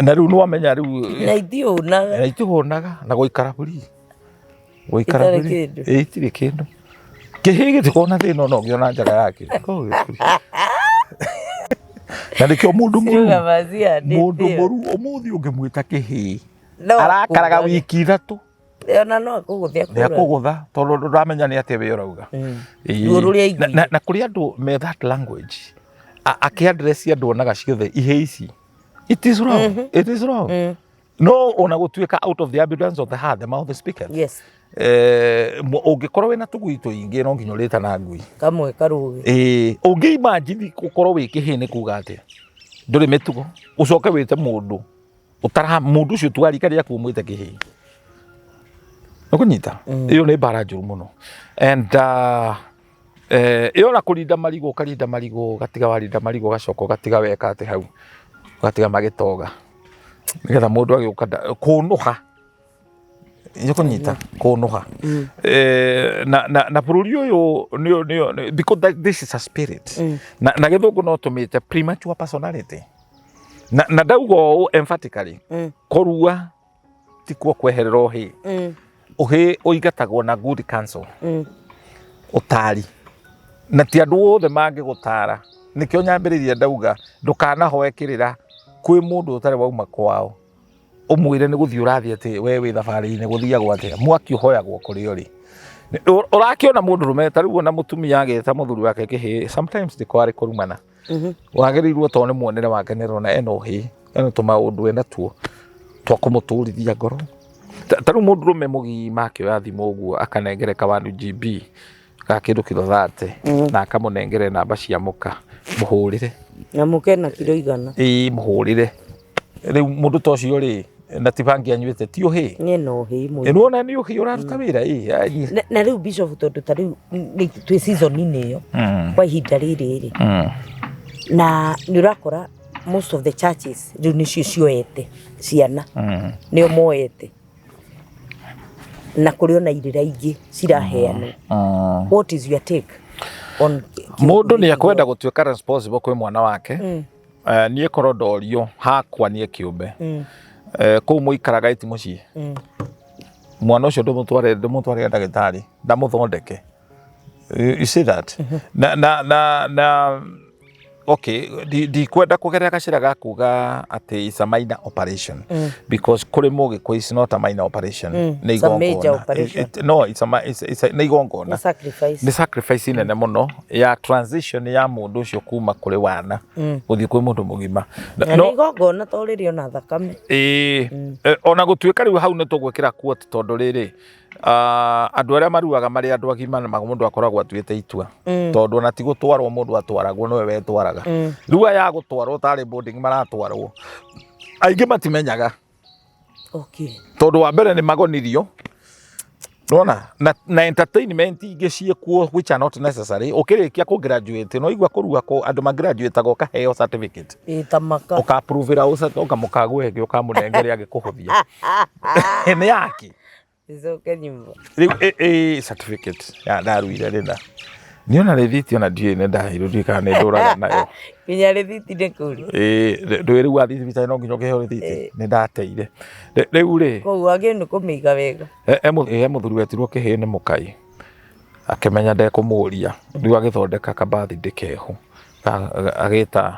na rĩu nĩwamenya rĩu. Na itihũnaga. Na itihũnaga na gũikara bũri gũikara Itarĩ bũri. kĩndũ. Ĩ, itirĩ kĩndũ. Kĩhĩ gĩtikoragwo na thĩna ona ũngĩona njaga yakĩo. Na nĩkĩo mũndũ mũru Cirũgama ciandĩte. Mũndũ mũru ũmũthĩ ũngĩmwĩta kĩhĩ No arakaraga akũgũthe. wiki 3. Ona no akũgũthe nĩ akũrage. Akũgũtha tondũ ndũramenya nĩ atĩa we ũrauga. Ĩĩ. Ruo rũrĩa aiguire. Na kũrĩ andũ me that language akĩaddress andũ onaga ciothe ihĩ ici. It is wrong, it is wrong. No ona gũtuĩka, out of the abundance of the heart the mouth speaketh. Ũngĩkorwo wĩna tũgui tũingĩ, no nginya ũrĩtana ngui. Kamwe karũgĩ. Ĩĩ, ũngĩ imagine gũkorwo wĩ kĩhĩ nĩ kuga atĩa? Ndũrĩ mĩtugo, ũcoke wĩte mũndũ ũtara mũndũ ũcio tu wa rika rĩaku ũmwĩte kĩhĩ. Ũkũnyita ĩyo nĩ mbara njũru mũno. And ĩyo na kũrinda marigũ, ũkarinda marigũ, ũgatiga warinda marigũ, ũgacoka ũgatiga weka atĩ hau, ũgatiga magĩtoga nĩgetha mũndũ agĩũka kũnũha. Nĩũkũnyita kũnũha. Na bũrũri ũyũ because this is a spirit. Na gĩthũngũ no tũmĩte premature personality. Na ndauga ũũ emphatically, kũrua tikuo kweherera ũhĩ. Ũhĩ ũingatagwo na good counsel, ũtari, na ti andũ othe mangĩgũtara. Nĩkĩo nyambĩrĩria ndauga ndũkanahoe kĩrĩra kwĩ mũndũ ũtarĩ wauma kwao, ũmwĩre nĩ gũthiĩ ũrathiĩ, atĩ we wĩ thabarĩ-inĩ. Gũthiagwo atĩa? Mwaki ũhoyagwo kũrĩa ũrĩ. Ũrakĩona mũndũ rũme ta rĩu ona mũtumia agĩta mũthuri wake kĩhĩ, sometimes ndĩko arĩ kũrumana wagĩrĩirwo, tondũ nĩ muonere wake, nĩ rona ena ũhĩ, ena tũmaũndũ ena tuo twa kũmũtũrithia ngoro. Ta rĩu mũndũ rũme mũgima akĩoya thimũ ũguo akanengere ka 1 GB ga kĩndũ kiro 30 na akamũnengere namba cia mũka, mũhũrĩre. Na mũke na kiro 100. Ĩĩ, mũhũrĩre. Rĩu mũndũ ta ũcio rĩ, na ti bangi anyuĩte, ti ũhĩ? Nĩ na ũhĩ mũingĩ. Nĩwona nĩ ũhĩ ũraruta wĩra, ĩ Na rĩu, Bishop, tondũ ta rĩu twĩ season-inĩ ĩyo kwa ihinda rĩrĩ rĩ, na nĩ ũrakora most of the churches rĩu nĩcio cioete ciana, nĩo moete, na kũrĩ ona irĩra ingĩ ciraheanwo. What is your take on Mũndũ nĩ ekwenda gũtuĩka responsible kwĩ mwana wake. Niĩ korwo ndorio hakwa niĩ kĩũmbe, kũu mũikaraga ĩti mũciĩ, mwana ũcio ndũmũtware, ndũmũtware ndagĩtarĩ ndamũthondeke. You see that? Na okay, ndikwenda kũgerera gacĩra ga kuga atĩ it's a minor operation, because kũrĩ mũgĩkũyũ it's not a minor operation. Nĩ It's a major igongona. operation. No, it's a, nĩ igongona. Nĩ sacrifice. Nĩ sacrifice nene mũno ya transition ya mũndũ ũcio kuma kũrĩ wana gũthiĩ kwĩ mũndũ mũgima. Na No, nĩ igongona to rĩrĩ ona thakame. Ĩĩ, ona gũtuĩka rĩu hau nĩ tũgwĩkĩra quote, tondũ rĩrĩ, andũ arĩa maruaga marĩ andũ agima na mũndũ akoragwo atuĩte itua, tondũ ona ti gũtwarwo mũndũ atwaragwo, nĩwe wetwaraga. Rĩu aya gũtwarwo tarĩ boarding maratwarwo, aingĩ matimenyaga. Tondũ wa mbere nĩ magonirio nona na entertainment ingĩ ciĩkuo which are not necessary. Ũkĩrĩkia kũ graduate no igua kũrua kũ andũ magraduate ũkaheo certificate. Ĩ, ta maka. Ũkapruvĩra ũkamũkagwe ĩngĩ ũkamũnengere agĩkũhũthia nĩ yake. Icoke nyumba. Rĩu ĩ certificate ya ndaruire rĩna niona rĩthiti ona ndiũĩ nĩ ndaheirwo, ndiũĩ kana nĩ ndũraga nayo. Nginya rĩthiti nĩ kũrĩ? Ĩ, ndũĩ rĩu wathiĩ thibitarĩ no nginya ũkĩheo rĩthiti. Nĩ ndateire. Rĩu rĩ, Koguo wagĩrĩirwo nĩ kũmĩiga wega. He mũthuri wetirwo kĩhĩ nĩ mũkai, akĩmenya ndekũmũria. Rĩu agĩthondeka kabathidĩ keho, agĩta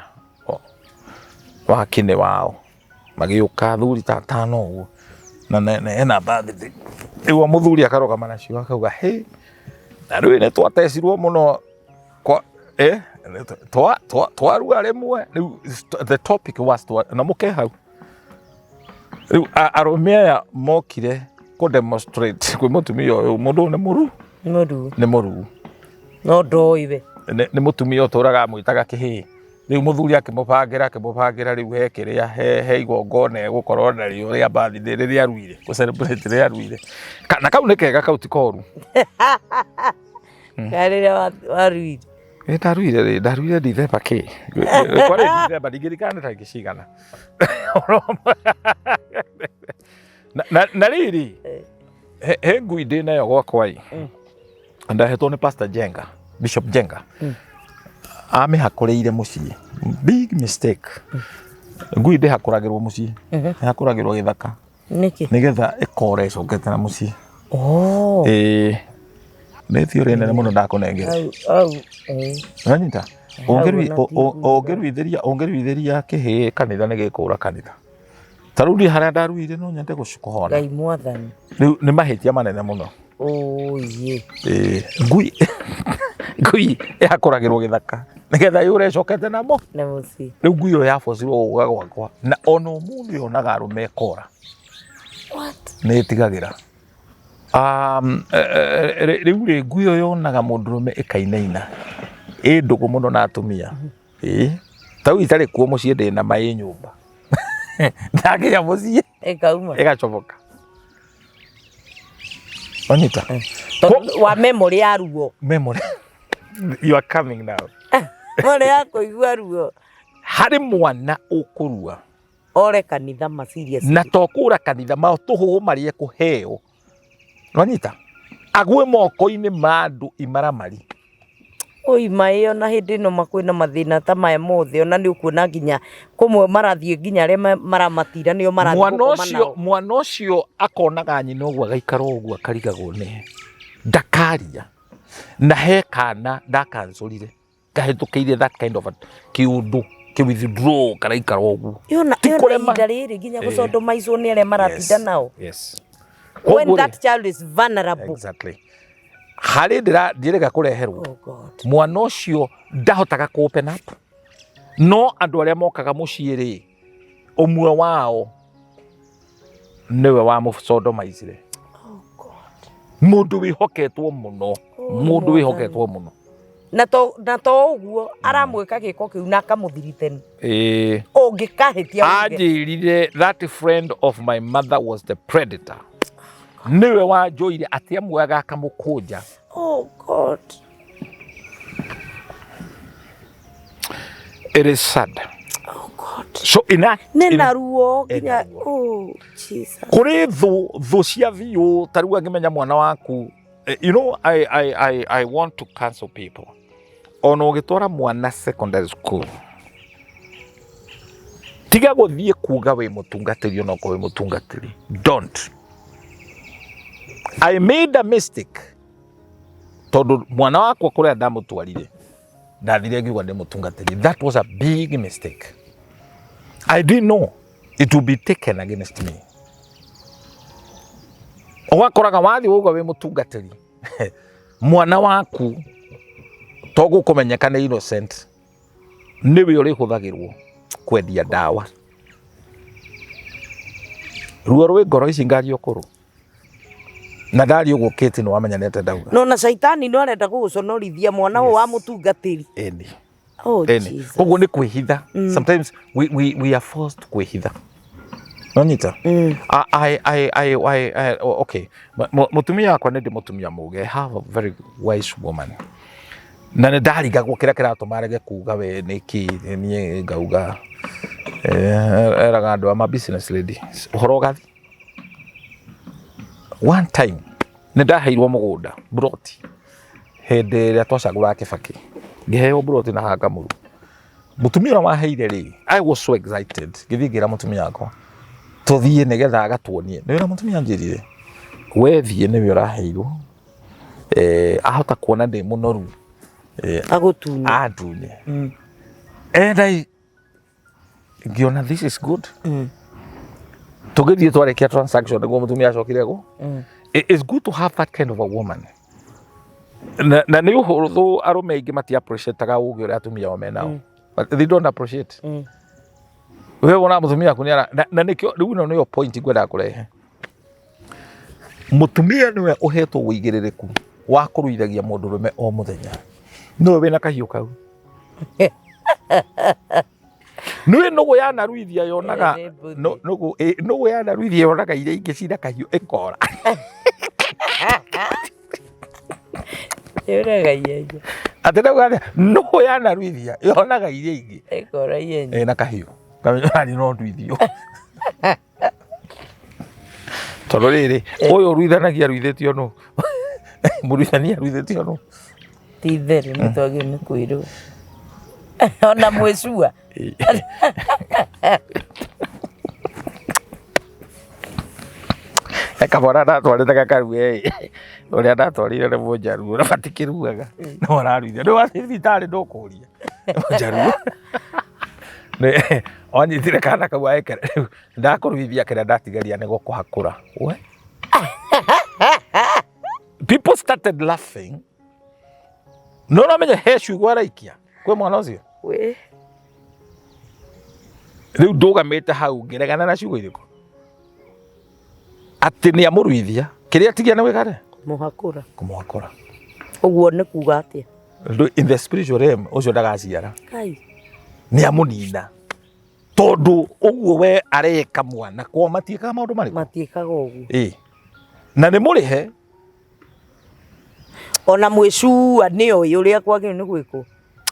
wakinĩ wao, magĩũka athuri ta atano ũguo, na ena birthday. Rĩu o mũthuri akarũgama nacio akauga, "Hĩ, na rĩu nĩ twatecirwo mũno kwa twarua rĩmwe." Rĩu the topic was na mũke hau. Rĩu arũme aya mokire kũ demonstrate kwĩ mũtumia ũyũ, mũndũ ũyũ nĩ mũru. Mũru. Nĩ mũru. No ndoĩ we. Nĩ mũtumia ũtũraga amwĩtaga kĩhĩ. Rĩu mũthuri akĩmũbangĩra, akĩmũbangĩra, rĩu he kĩrĩa, he igongona egũkorwo narĩo rĩa birthday rĩrĩa aruire, gũ celebrate rĩrĩa aruire. Na kau nĩ kega, kau ti koru. Kana rĩrĩa waruire. Ĩ, ndaruire rĩ, ndaruire December kĩ, kwarĩ December, ndingĩririkana nĩ tarĩki cigana. Na rĩrĩ, he ngui ndĩ nayo gwakwa ĩ, ndahetwo nĩ Pastor Jenga. Bishop Njenga amĩhakũrĩire mũciĩ. Big mistake. Ngui ndĩhakũragĩrwo mũciĩ, ĩhakũragĩrwo gĩthaka. Nĩkĩ? Nĩgetha ĩkore ĩcokete na mũciĩ. Oh. Ĩĩ, nĩ theory nene mũno ndakũnengera. Au, au, eh. Ũranyita? Hau ona ti ngui. Ũngĩruithĩria ũngĩruithĩria kĩhĩĩ kanitha nĩ gĩkũra kanitha. Ta rĩu niĩ harĩa ndaruire no nyende kũhona. Ngai mwathani. Rĩu nĩ mahĩtia manene mũno. Oye. Ĩĩ, ngui ngui ĩhakũragĩrwo gĩthaka nĩgetha yũre ĩcokete namo. Na mũciĩ. Rĩu ngui ĩyo yabocirwo gũka gwakwa na ona ũmũthĩ yonaga arũme ĩkora. What? Nĩ ĩtigagĩra. Rĩu rĩ ngui ĩyo yonaga mũndũrũme ĩkainaina. Ĩ ndũgũ mũno na atumia. Ĩĩ. Ta rĩu itarĩ kuo mũciĩ ndĩ na ma ĩ nyũmba. Ndakinya mũciĩ Ĩkauma. Ĩgacomoka. Wanyita? Tondũ wa memory ya ruo. Memory. You are coming now. Memory ya kũigua ruo. Harĩ mwana ũkũrua. Ore kanitha ma serious. Na to kũra kanitha ma tũhũhũ marĩa kũheo. Wanyita? Agwe moko-inĩ ma andũ imaramari. Oi maĩ ona hĩndĩ ĩno kwĩna mathĩna ta maya mothe ona nĩ ũkuona nginya kũmwe marathiĩ nginya arĩa maramatira nĩo marathiĩ Mwana gũkoma ũcio nao. Mwana ũcio akonaga nyina ũguo agaikara ũguo akarigagwo nĩ ndakaria na he kana ndakancorire kahĩtũkĩire that kind of a kĩũndũ kĩ withdraw karaikara ũguo. Yona Ti yona kũrema. ihinda rĩrĩ nginya gũcondomaicwo nĩ arĩa maratinda nao. Yes. When Koguo rĩ, that child is vulnerable. Exactly. Harĩ ndĩra ndiĩrĩga kũreherwo. Oh God. Mwana ũcio ndahotaga kũ open up no andũ arĩa mokaga mũciĩ rĩ, ũmwe wao nĩwe wamũcondomaicire. Oh God. Mũndũ wĩhoketwo mũno. Oh, Mũndũ wĩhoketwo mũno. Na to ũguo aramwĩka gĩko kĩu na akamũthiriteni. Ĩĩ. Ũngĩkahĩtia uge. Anjĩrire that friend of my mother was the predator, nĩwe wanjũire atĩ amuoyaga akamũkũnja. Oh God. It is sad. Oh God. So ina Nĩ na ruo Ĩna nginya ruo. oh Jesus. Kũrĩ thũ thũ cia biũ ta rĩu angĩmenya mwana waku. You know, I want to counsel people ona ũgĩtwara mwana secondary school, tiga gũthiĩ kuga wĩ mũtungatĩri onokorwo wĩ mũtungatĩri. Don't. I made a mistake tondũ mwana wakwa kũrĩa ndamũtwarire ndathire ngiuga ndĩ mũtungatĩri. That was a big mistake. I didn't know it would be taken against me. Ũgakoraga wathiĩ wauga wĩ mũtungatĩri, mwana waku to gũkũmenyeka nĩ innocent, nĩwe ũrĩhũthagĩrwo kwendia ndawa. Ruo rwĩ ngoro ici ngario kũrũ na ndario ũguo kĩti nĩ wamenya nĩ atĩa ndauga. No na caitani no arenda gũgũconorithia mwana ũyũ wa mũtungatĩri. Ĩni. Oh Ĩni. Jesus. Koguo nĩ kwĩhitha. Sometimes we are forced kwĩhitha. Nonyita? I, I, I, I, I, oh, okay. Mũtumia wakwa nĩ ndĩ mũtumia mũgĩ. I have a very wise woman. Na nĩ ndarigagwo kĩrĩa kĩratũma arege kuga we nĩkĩ niĩ ngauga. Eraga andũ ama business lady. Ũhoro ũgathi. One time nĩ ndaheirwo mũgũnda broti hĩndĩ ĩrĩa twacagũraga Kĩbakĩ. Ngĩheo broti na Hangamũru. Mũtumia ũrĩa waheire rĩ, I was so excited. Ngĩthiĩ ngĩra mũtumia wakwa tũthiĩ nĩgetha agatuonie. Nĩ wĩra mũtumia anjĩrire, we thiĩ nĩwe ũraheirwo. Ahota kuona ndĩ mũnoru. Agũtunye. Antunye. And I ngĩona this is good. Tũgĩthiĩ twarĩkia transaction nĩguo mũtumia acokire gũ. It's good to have that kind of a woman. Na nĩ ũhũthũ arũme aingĩ mati appreciate-aga ũgĩ ũrĩa atumia ao menao. But they don't appreciate. We wona mũtumia waku nĩ ara na nĩkĩo rĩu ĩno nĩyo point ngwendaga kũrehe. Mũtumia nĩwe ũhetwo ũigĩrĩrĩku wa kũruithagia mũndũrũme o mũthenya. Nĩwe wĩna kahiũ kau. Nĩwe nũgũ yanaruithia yonaga Ĩĩ, nĩ mbũthi. Nũgũ yanaruithia yonaga iria ingĩ cina kahiũ ĩkora. Yũraga ihenya. Atĩ ndauga atĩa? Nũgũ yanaruithia yonaga iria ingĩ Ĩkora ihenya. Ĩna kahiũ. Kamenya nani no nduithio. Tondũ rĩrĩ, ũyũ ũruithanagia aruithĩtio nũ? Mũruithania aruithĩtio nũ? Ti itherũ nĩ twagĩrĩirwo nĩ kwĩrwo. Ona mwĩcua. He kamwana ndatwarĩte gakarue ĩ, ũrĩa ndatwarire nĩ mũnjaruo na matikĩruaga no araruithia rĩu wathiĩ thibitarĩ ndũkũria nĩ mũnjaruo. Nĩ- Wanyitire kana kau agĩkera rĩu ndakũruithia kĩrĩa ndatigaria nĩ gũkũhakũra. We. People started laughing. No ũramenya he ciugo araikia kwĩ mwana ũcio. We. Rĩu ndũgamĩte hau ngĩregana na ciugo irĩkũ? Atĩ nĩ amũruithia kĩrĩa atigia nĩ gwĩka atĩa? Kũmũhakũra. Kũmũhakũra. Ũguo nĩ kuga atĩa? In the spiritual realm ũcio ndagaciara. Kai. Nĩ amũnina. Tondũ ũguo we areka mwana kwao matiĩkaga maũndũ marĩkũ? Matiĩkaga ũguo. Ĩĩ. Na nĩ mũrĩhe. Ona mwĩcua nĩ oĩ ũrĩa kwagĩrĩirwo nĩ gwĩkwo.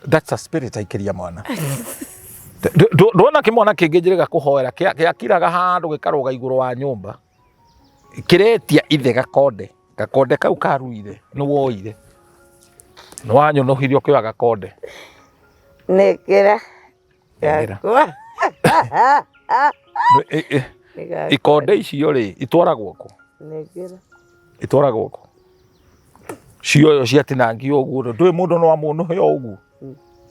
That's a spirit aikĩria mwana. Ndona kĩmwana kĩngĩ njĩrĩga kũhoera gĩakiraga handũ gĩkarũga igũrũ wa nyũmba kĩretia ithe gakonde gakonde kau karuire nĩ woire nĩ wanyũnũhirie ũkĩoya gakonde. Nengera. Nengera. Gakwa. Nĩ gakwa. Ikonde icio rĩ itwaragwo kũ? Nengera. Itwaragwo kũ? Cioyo ciatinangio ũguo ndũĩ mũndũ no amũnũhe o ũguo.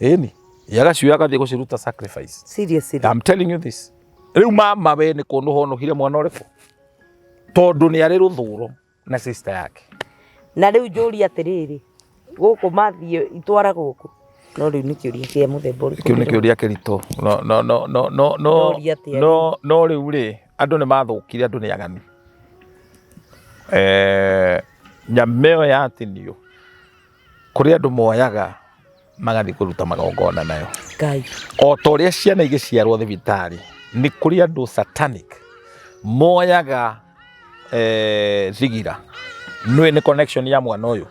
Ĩni agacioya agathiĩ gũciruta sacrifice. Seriously. I'm telling you this. Rĩu mama we nĩ kũnũha ũnũhire mwana ũrĩkũ? Tondũ nĩ arĩ rũthũro na sister yake. Na rĩu njũrie atĩrĩrĩ, gũkũ mathiĩ itwaragwo kũ? No rĩu nĩ kĩũria kĩa mũthemba ũrĩkũ? Kĩu nĩ kĩũria kĩritũ. No no no no no no Ndoria atĩa no no rĩu rĩ andũ nĩ mathũkire andũ nĩ aganu. Nyama ĩyo yatinio kũrĩ andũ moyaga magathiĩ kũruta magongona nayo. Ngai. O ta ũrĩa ciana igĩciarwo thibitarĩ nĩ kũrĩ andũ satanic moyaga thigira nĩũĩ nĩ connection ya mwana ũyũ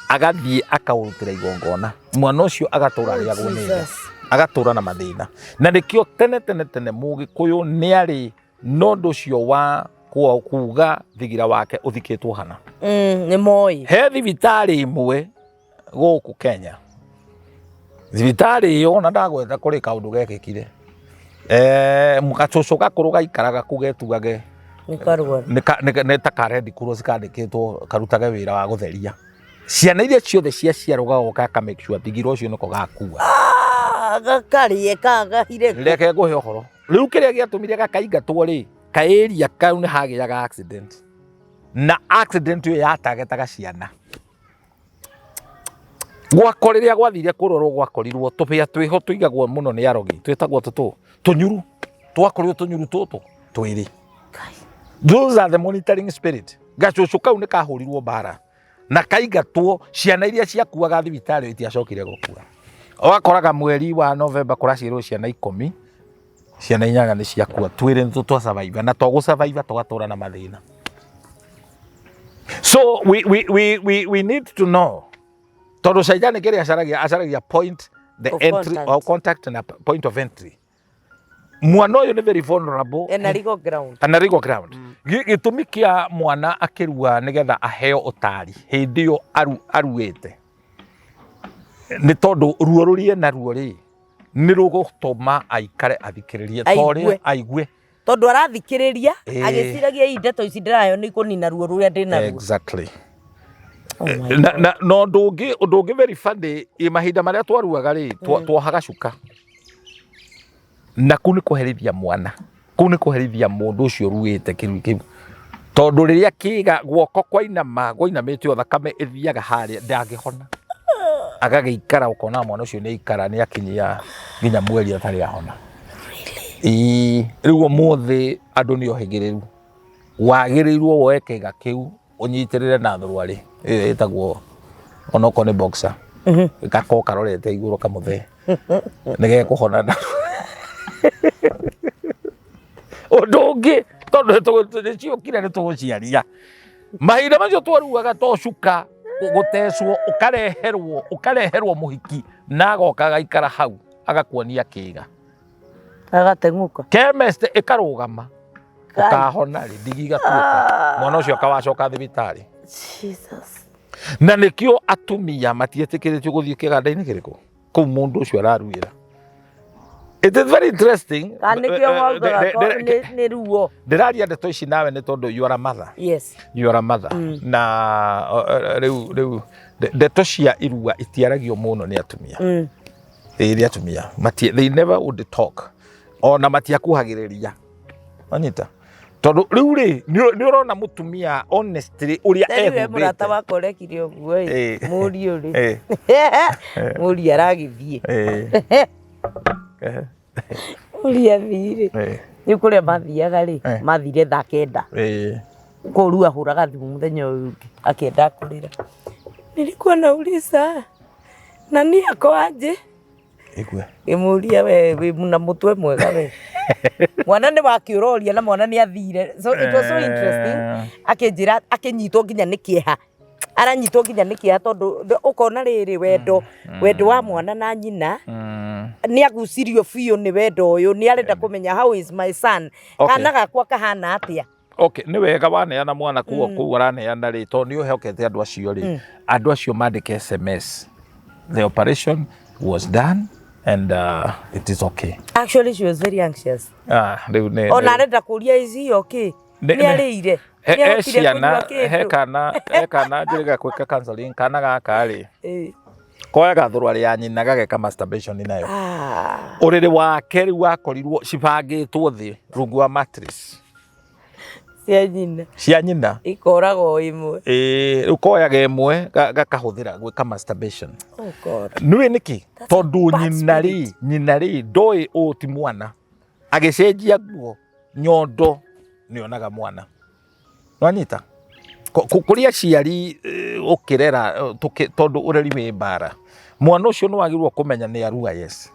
agathiĩ akaũrutĩra igongona mwana ũcio agatũra arĩagwo nĩ nda agatũra na mathĩna na nĩkĩo tene tene tene mũgĩkũyũ nĩ arĩ na ũndũ ũcio wa kuga thigira wake ũthikĩtwo hana. Nĩ moĩ. He thibitarĩ ĩmwe gũkũ Kenya thibitarĩ ĩyo na ndagweta kũrĩ kaũndũ gekĩkire gacũcũ gakũrũ gaikaraga kũu getugage Nĩ karwaru. Nĩ ta ka Red Cross kandĩkĩtwo karutage wĩra wa gũtheria ciana iria ciothe ciaciarwo gagoka ka make sure thigira ũcio nĩko gakua. Gakarĩe kagahire kũ? Reke ngũhe ũhoro rĩu kĩrĩa gĩatũmire gakaingatwo rĩ kaĩria kau nĩ hagĩaga accident na accident ĩyo yatagetaga ciana. Gwakwa rĩrĩa gwathire kũrorwo gwakorirwo tũbĩa twĩho tũigagwo mũno nĩ arogi twĩtagwo tũtũ tũnyuru twakorirwo tũnyuru tũtũ twĩrĩ. Those are the monitoring spirit. Gacũcũ kau nĩ kahũrirwo mbara na kaingatwo ciana iria ciakuaga thibitarĩ itiacokire gũkua. Wakoraga mweri wa November kũraciarwo ciana 10 ciana 8 nĩ ciakua twĩrĩ nĩ twa survive na to gũ survive tũgatũra na mathĩna. So we need to know tondũ caitani kĩrĩa acaragia acaragia point the Of entry contact. or contact na point of entry. Mwana ũyũ nĩ very vulnerable Ena legal ground. Ana legal ground. Gĩtũmi kĩa mwana akĩrua nĩgetha aheo ũtari hĩndĩ ĩyo aruĩte nĩ tondũ ruo rũrĩa ena ruo rĩ nĩ rũgũtũma aikare athikĩrĩrie ta ũrĩa Aigue. aigue. Tondũ arathikĩrĩria Ĩĩ. agĩciragia ii ndeto ici ndĩraheo nĩ ikũnina ruo rũrĩa ndĩ naruo. Exactly. Oh my Na God. na ũndũ ũngĩ very funny ĩ mahinda marĩa twaruaga rĩ twohaga cuka na kũu nĩ kũherithia mwana kũu nĩ kũherithia mũndũ ũcio ũruĩte kĩrui kĩu tondũ rĩrĩa kĩga guoko kwainama gwainamĩte o thakame ĩthiaga harĩa ndangĩhona agagĩikara ũkona mwana ũcio nĩ aikara nĩ akinyia nginya mweri atarĩ ahona. Ĩĩ rĩu ũmũthĩ andũ nĩ ohĩgĩrĩru wagĩrĩirwo woe kĩga kĩu ũnyitĩrĩre na thũrũarĩ ĩyo ĩtagwo onokorwo nĩ boxer gakorwo karorete igũrũ kamũthee nĩ gekũhona na ũndũ ũngĩ tondũ nĩ ciokire nĩ tũgũciaria mahinda macio twaruaga to cuka gũtecwo ũkareherwo mũhiki na agoka agaikara hau agakuonia kĩga Agateng'ũka. Chemist ĩkarũgama ũkahona rĩ ndigi igatuĩka mwana ũcio akawacoka thibitarĩ. Jesus. Na nĩkĩo atumia matiĩtĩkĩrĩtio gũthiĩ kĩganda-inĩ kĩrĩkũ kũu mũndũ ũcio araruĩra. It is very interesting. Kana nĩkĩo maugaga nĩ ruo. Ndĩraria ndeto ici nawe nĩ tondũ you are a mother. Yes. You are a mother. Na rĩu ndeto cia irua itiaragio mũno nĩ atumia. Ĩĩ nĩ atumia. They never would talk. Ona matiakuhagĩrĩria. Wanyita? Tondũ rĩu rĩ nĩ ũrona mũtumia honestly ũrĩa ehumbĩte. Mũrata wakwa ũrekire ũguo ĩ. Mũriũ rĩ. Mũriũ aragĩthiĩ. Mũriũ athiĩ rĩ. Rĩu kũrĩa mathiaga rĩ, mathire thaa 9. Kũu rĩu ahũraga thimũ mũthenya ũyũ ũngĩ akĩenda kũrĩra. Nilikuwa nauliza nani ako aje? Ngĩmũria we wĩ na mũtwe mwega we. Mwana nĩ wakĩũroria na mwana nĩ athire. So it was so interesting. Akĩnjĩra akĩnyitwo nginya nĩ kĩeha. Aranyitwo nginya nĩ kĩeha tondũ ũkona rĩrĩ wendo wendo wa mwana na nyina nĩ agucirio biũ nĩ wendo ũyũ, nĩ arenda kũmenya how is my son, kana gakwa kahana atĩa. Okay, nĩ wega waneana mwana kũu kũu araneana rĩ, tondũ nĩ ũhokete andũ acio rĩ, andũ acio mandĩke SMS. The operation was done and it is okay. Actually she was very anxious. Ah, rĩu nĩ ona arenda kũria is he okay? Nĩ arĩire? He ciana, he kana, he kana njĩrĩga gwĩka counseling, kana gaka rĩ, koyaga thũrũarĩ ya nyina gageka masturbation nayo. Ũrĩrĩ wake rĩu wakorirwo cibangĩtwo thĩ rungu wa mattress. Cia nyina. Cia nyina. Ikoragwo ĩmwe. Ĩĩ, rĩu koyaga ĩmwe gakahũthĩra gwĩka masturbation. Oh God. Nĩũĩ nĩkĩ? Tondũ nyina rĩ, nyina rĩ ndoĩ ũũ ti mwana. Agĩcenjia nguo nyondo nĩonaga mwana. Nĩwanyita? Kũrĩ aciari ũkĩrera tondũ ũreri wĩ mbara. Mwana ũcio nĩwagĩrĩirwo kũmenya nĩ arua yes.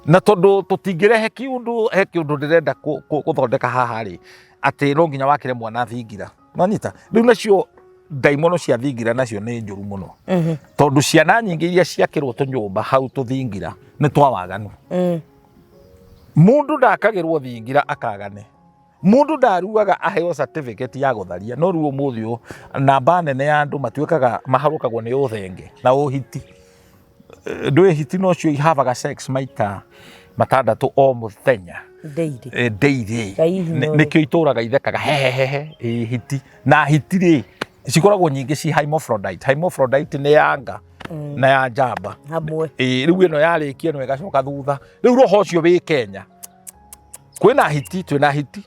Na tondũ tũtingĩrehe kĩũndũ, he kĩũndũ ndĩrenda gũthondeka haha rĩ, atĩ no nginya wakĩre mwana thingira. Nĩwanyita? Rĩu nacio ndaimono cia thingira nacio nĩ njũru mũno. Tondũ ciana nyingĩ iria ciakĩrwo tũnyũmba hau tũthingira nĩ twa waganu. Mũndũ ndakagĩrwo thingira akagane. Mũndũ ndaruaga aheo certificate ya gũtharia. No rĩu ũmũthĩ ũyũ namba nene ya andũ matuĩkaga maharũkagwo nĩ ũthenge na ũhiti. Ndũĩ hiti no cio ihavaga sex maita matandatũ o mũthenya. Daily. Daily. Nĩkĩo itũraga ithekaga hehehehe hiti. Na hiti rĩ cikoragwo nyingĩ ci hermaphrodite. Hermaphrodite nĩ ya nga na ya njamba. Hamwe. Rĩu ĩno yarĩkia ĩno ĩgacoka thutha. Rĩu roho ũcio wĩ Kenya. Kwĩna hiti, twĩna hiti.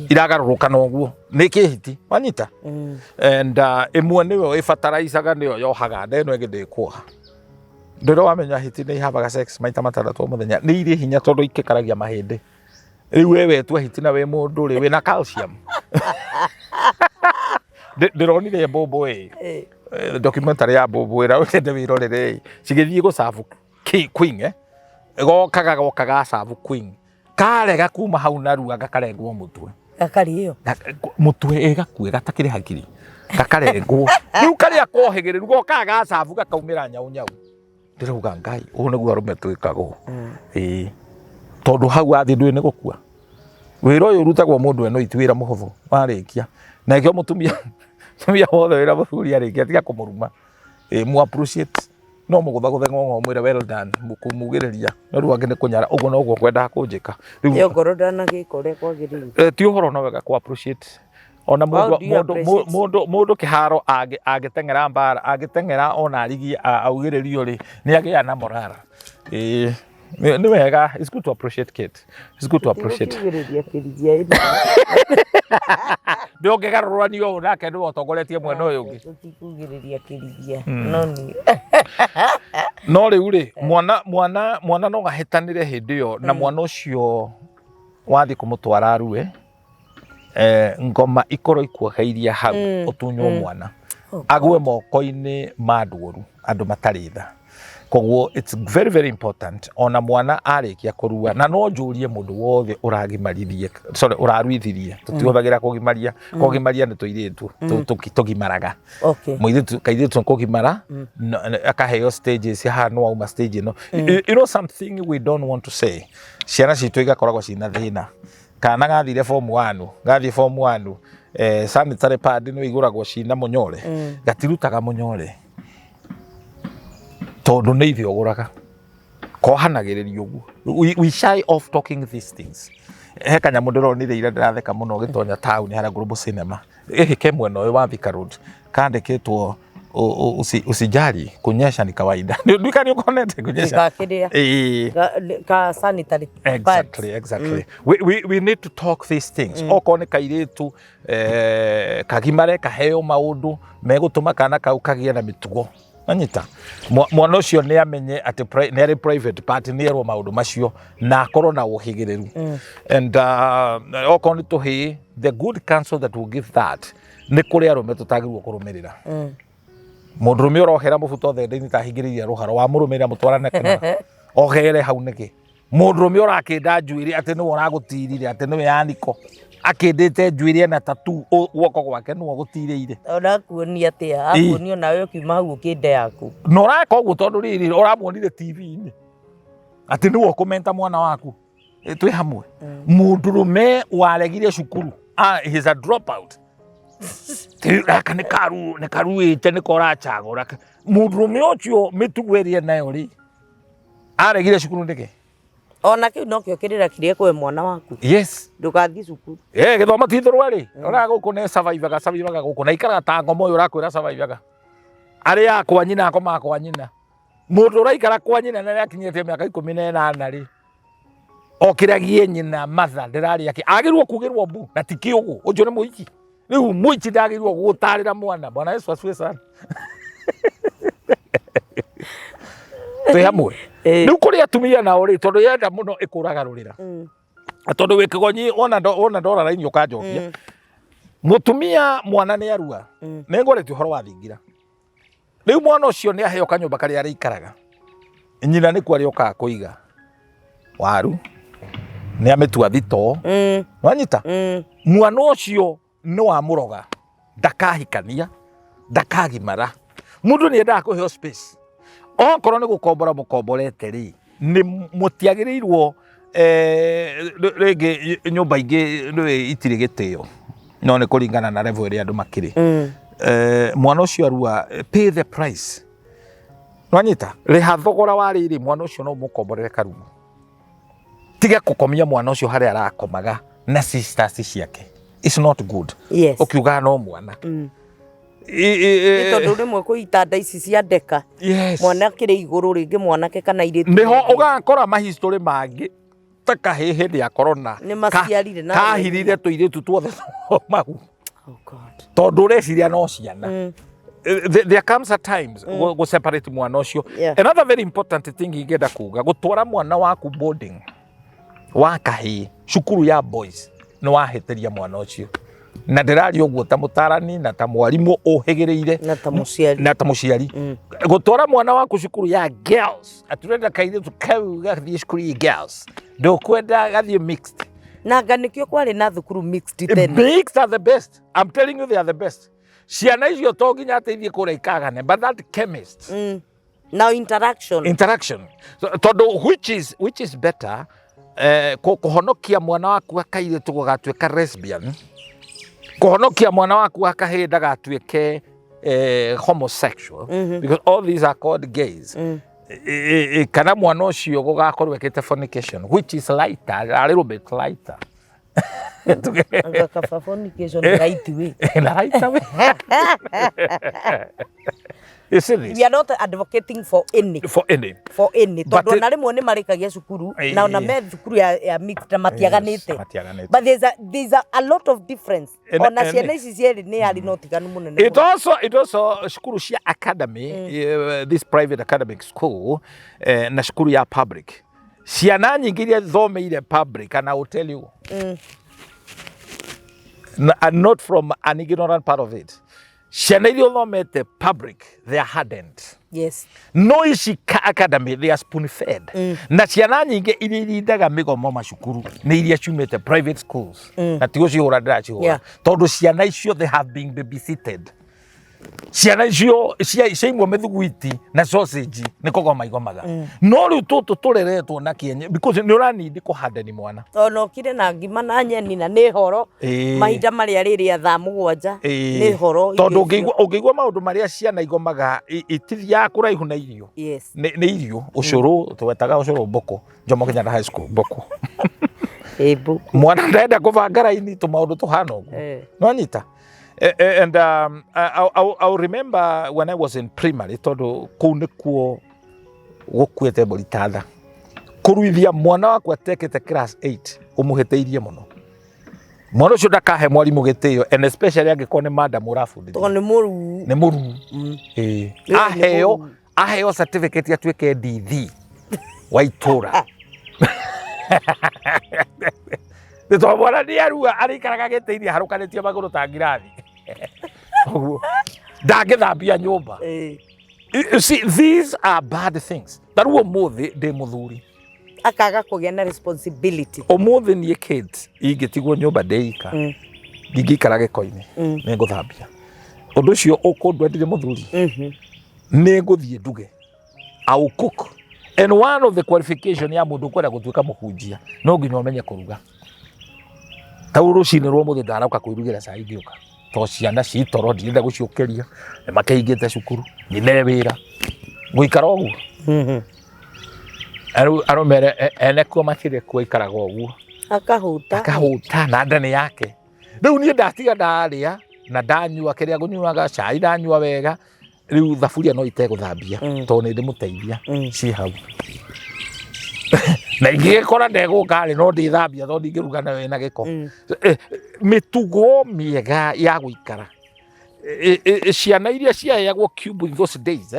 Iragarũrũka na ũguo. Nĩ kĩ hiti? Wanyita? And ĩmwe nĩyo ĩbataraicaga nĩyo yohaga nda ĩno ĩngĩ ndĩkuoha. Ndũrĩ wamenya hiti nĩ ihavaga sex maita matandatũ o mũthenya. Nĩ irĩ hinya tondũ ikĩkaragia mahĩndĩ. Rĩu we wetua hiti na wĩ mũndũ rĩ, wĩna calcium. Ndĩronire mbũmbũ ĩ. Documentary ya mbũmbũ ĩrĩa ũrenda wĩrorere ĩ. Cigĩthiĩ gũcabu queen eh. Gokaga goka gacabu queen. Karega kuma hau narua gakarengwo mũtwe. Gakarĩo. Mũtwe ĩgakue gatakĩrĩ hakiri. Gakarengwo. Rĩu karĩa kohĩgĩrĩru gokaga gacabu gakaumĩra nyau nyau. Ndĩrauga Ngai, ũũ nĩguo arũme twĩkagwo. Ĩĩ. Tondũ hau wathiĩ ndũĩ nĩ gũkua. Wĩra ũyũ ũrutagwo mũndũ eno ti wĩra mũhũthũ warĩkia. Na nĩkĩo mũtumia mũtumia wothe wĩra mũthuri arĩkia tiga kũmũruma. Ĩĩ mũ appreciate. No mũgũthagũthe ng'ong'o mwĩre well done, kũmugĩrĩria. No rĩu angĩ nĩ kũnyara ũguo noguo kwendaga kũnjĩka. Rĩu ngoro ndanagĩka ũrĩa kwagĩrĩire. Ti ũhoro no wega kũ appreciate. Ona mũndũ kĩharo angĩteng'era mbara, angĩteng'era ona arigie augĩrĩrio rĩ, nĩ agĩaga na morara. Ĩĩ nĩ wega, it's good to appreciate Kate. It's good to appreciate. Nĩ ũngĩgarũrũranio ũũ nake nĩwe ũtongoretie mwena ũyũ ũngĩ. Tũtikugĩrĩria kĩrigia. No nĩ. No rĩu rĩ, mwana mwana mwana no ahĩtanĩre hĩndĩ ĩyo na mwana ũcio wathiĩ kũmũtwara arue ngoma ikorwo ikuoheirie hau ũtunywo mwana agwe moko-inĩ ma andũ oru, andũ matarĩ tha. Koguo it's very very important ona mwana arĩkia kũrua, na no njũrie mũndũ wothe ũragimaririe, sorry, ũraruithirie, tũtihũthagĩra kũgimaria, kũgimaria nĩ tũirĩtu tũgimaraga. Mũirĩtu kairĩtu nĩ kũgimara, akaheo stages, haha nĩ wauma stage ĩno. You know something we don't want to say, ciana citũ igakoragwo ciĩna thĩna. Kana gathire form 1, gathiĩ form 1, Sanitary pad nĩ igũragwo cina mũnyore, gatirutaga mũnyore tondũ nĩ ithe ũgũraga, kohanagĩrĩria ũguo. We shy off talking these things. He kanyamũ ndĩronire ira ndĩratheka mũno gĩtonya taũni harĩa Global Cinema, ĩhĩ ke mwena ũyũ wa Thika Road, kandĩkĩtwo "Usijali, kunyesha ni kawaida." Ndika nĩ ũkonete kunyesha. Gakĩrĩa. Ĩĩ. Ka sanitary pads. Exactly. We need to talk these things. Okorwo nĩ kairĩtu, kagimare, kaheo maũndũ megũtũma kana kau kagĩe na mĩtugo. Anyita mwana ũcio nĩ amenye atĩ nĩ arĩ private part, nĩ erwo maũndũ macio na akorwo na ũhĩgĩrĩru. And okorwo nĩ tũhĩĩ, the good counsel that will give that nĩ kũrĩ arũme tũtagĩrĩirwo kũrũmĩrĩra. Mũndũrũme ũrohera mũbuto thende-inĩ tahingĩrĩirie rũharo wamũrũmĩrĩra mũtwarane kana ohere hau nĩkĩ? Mũndũrũme ũrakĩnda njuĩrĩ atĩ nĩwe ũragũtirire, atĩ nĩwe yaniko akĩndĩte njuĩrĩ ena tatu guoko gwake, nĩwe ũgũtirĩire. Ona akuonia atĩa? Akuonia nawe ũkiuma hau ũkĩnda yaku. Na ũreka ũguo tondũ rĩrĩ ũramuonire TV-inĩ atĩ nĩwe ũkũmenta mwana waku. Twĩ hamwe. Mũndũrũme waregire cukuru, he's a dropout. Gaka nĩ karu nĩ karuĩte nĩko ũracagũra. Mũndũrũme ũcio mĩtugo ĩrĩa nayo rĩ, aregire cukuru nĩkĩ? Ona kĩu nokĩo kĩrĩra kĩrĩa kũhe mwana waku. Yes. Ndũgathiĩ cukuru. Gĩthomo ti thũrwe rĩ, ũraga gũkũ nĩ survivaga survivaga gũkũ na ikaraga ta ngoma ũyũ ũrakwĩra survivaga. Arĩa kwa nyina akomaga kwa nyina. Mũndũ ũraikara kwa nyina na nĩakinyĩtie mĩaka 18 rĩ, okĩragie nyina matha ndĩrarĩa kĩ, agĩrĩirwo kugĩrwo mbu na ti kĩũgũ, ũcio nĩ mũici. Rĩu mũici ndagĩrĩirwo gũtarĩra mwana. Bwana Yesu asifiwe sana. Twĩ hamwe. Rĩu kũrĩ atumia nao rĩ, tondũ yenda mũno ĩkũraga rũrĩra. Tondũ wĩ kĩgonyi wona ndora raini ũkanjokia. Mũtumia mwana nĩ arua. Nĩ ngwarĩtie ũhoro wa thingira. Rĩu mwana ũcio nĩ aheo kanyũmba karĩa arĩikaraga. Nyina nĩkuo arĩũkaga kũiga waru, nĩ amĩtua thitoo. Wanyita? Mwana ũcio nĩ wa mũroga, ndakahikania, ndakagimara. Mũndũ nĩ endaga kũheo space. Okorwo nĩ gũkombora mũkomborete rĩ, nĩ mũtiagĩrĩirwo rĩngĩ nyũmba ingĩ nĩ itirĩ gĩtĩo, no nĩ kũringana na level ĩrĩa andũ makĩrĩ. Mwana ũcio arua, pay the price. Nwanyita? Rĩha thogora wa rĩrĩ, mwana ũcio no ũmũkomborere karumu. Tiga kũkomia mwana ũcio harĩa arakomaga na sisters ciake. It's not good. Ũkiugaga no mwana. Nĩ tondũ rĩmwe kwĩ itanda ici cia ndeka. Mwana akĩrĩ igũrũ rĩngĩ mwanake kana airĩtu. Nĩho ũgakora mahistorĩ mangĩ ta kahĩĩ hĩndĩ ya corona. Nĩ maciarire na kahirire tũirĩtu tuothe mahu. Oh God. Tondũ ũreciria no ciana. There comes a times go separate mwana ũcio. Another very important thing ingĩenda kuga, gũtwara mwana waku boarding wa kahĩĩ cukuru ya boys nĩ wahĩtĩria mwana ũcio. Na ndĩraria ũguo ta mũtarani na ta mwarimũ ũhĩgĩrĩire na ta mũciari. Na ta mũciari. Gũtwara mwana waku cukuru ya girls, atũrenda kairĩtu kau gathiĩ cukuru ya girls, ndũkwenda gathiĩ mixed. Na anga nĩkĩo kwarĩ na thukuru mixed tene. Mixed are the best. I'm telling you they are the best. Ciana icio to nginya atĩ ithiĩ kũrĩa ikagane, but that chemist. Now interaction. Interaction. So, tondũ which is better, kũhonokia mwana waku akairĩtu gũgatuĩka lesbian, kũhonokia mwana waku akahĩĩ ndagatuĩke homosexual, because all these are called gays. Kana mwana ũcio gũgakorwo ekĩte fornication, which is lighter, a little bit lighter. Anga kaba fornication right way. Na lighter way. You see this? We are not advocating for any. For any. For any. But Tondũ it ona rĩmwe nĩ marĩkagia cukuru na ona me thukuru ya mixed na matiaganĩte. Yes, matiaganĩte. But there's a lot of difference. Ona ciana ici cierĩ nĩ harĩ na ũtiganu mũnene It mũno. also cukuru cia academy, this private academic school, na cukuru ya public. Ciana nyingĩ iria thomeire public, and I will tell you, and not from an ignorant part of it. Ciana iria ũthomete public, they are hardened. No ici academy, they are spoon fed. Na ciana nyingĩ iria irindaga mĩgomo macukuru nĩ iria ciumĩte private schools. Na ti gũcihũra ndĩracihũra. Tondũ ciana icio they have been babysitted. Ciana icio ciaimwo mĩthuguiti na sausage nĩ kũgoma igomaga. No rĩu tũtũ tũreretwo na kĩenye because nĩ ũranindi kũhandani mwana. Ona ũkire na ngima na nyeni na nĩ horo. Mahinda marĩa rĩrĩa thaa 7 nĩ horo tondũ irio icio. Ũngĩigua maũndũ marĩa ciana igomaga itithiaga kũraihu na irio. Nĩ irio ũcũrũ twetaga ũcũrũ mbũkũ Jomo Kenyatta High School mbũkũ. Ĩ mbuku. Mwana ndenda kũbanga raini tũmaũndũ tũhana ũguo. Nwanyita. And I remember when I was in primary tondũ kũu nĩkuo gũkuĩte mbũri ta tha kũruithia mwana waku atekĩte class 8 ũmũhĩtĩirie mũno. Mwana ũcio ndakahe mwarimũ gĩtĩo, and especially angĩkorwo nĩ madam ũrabundithia. Tondũ nĩ mũruu. Nĩ mũruu. Ĩĩ. Ĩĩ, nĩ Aheo mũruu. Aheo certificate atuĩke DD wa itũra nĩ tondũ mwana nĩ arua arĩikaraga gĩtĩ-inĩ aharũkanĩtie magũrũ ta ngirathi ũguo ndangĩthambia nyũmba. You see, these are bad things. Ta rĩu ũmũthĩ ndĩ mũthuri. Akaga kũgĩa na responsibility. Ũmũthĩ niĩ kids ingĩtigwo nyũmba ndĩika, ndingĩikara gĩko-inĩ. Nĩ ngũthambia. Ũndũ ũcio ũkũndua ndirĩ mũthuri? Nĩ ngũthiĩ nduge. I will cook. And one of the qualification ya mũndũ ũkwenda gũtuĩka mũhunjia no nginya ũmenye kũruga. Ta rĩu rũcinĩ rwa ũmũthĩ ndarauka kwĩrugĩra cai ngĩũka to ciana ci toro ndirenda gũciũkĩria nĩ makĩhingĩte cukuru nyine wĩra gũikara ũguo. Rĩu arũme ene kuo matirĩ kuo ikaraga ũguo. Akahũta. Akahũta na nda nĩ yake. Rĩu niĩ ndatiga ndarĩa na ndanyua kĩrĩa ngũnyuaga cai ndanyua wega rĩu thaburia no itegũthambia tondũ nĩ ndĩmũteithia ciĩ hau na ingĩgĩkora ndegũka rĩ no ndĩthambia tondũ ndingĩruga nayo ĩna gĩko. Mĩtugo mĩega ya gũikara. Ciana iria ciaheagwo cube in those days,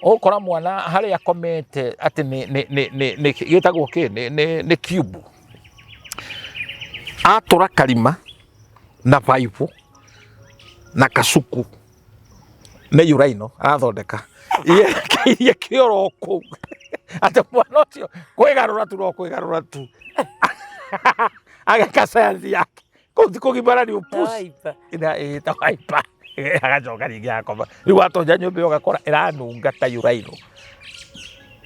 ũgũkora mwana harĩa akomete atĩ nĩ gĩtagwo kĩ nĩ cube atũra karima na baibũ na kacuku nĩ uraino arathondeka yerekeirie kĩoro kũu atĩ mwana ũcio kwĩgarũra tu no kwĩgarũra tu ageka sayansi yake kũu ti kũgimara nĩ ũpush Waipa. Ina ĩta waipa agacoka rĩngĩ akoma. Rĩu watonya nyũmba ĩyo ũgakora ĩranunga ta uraino.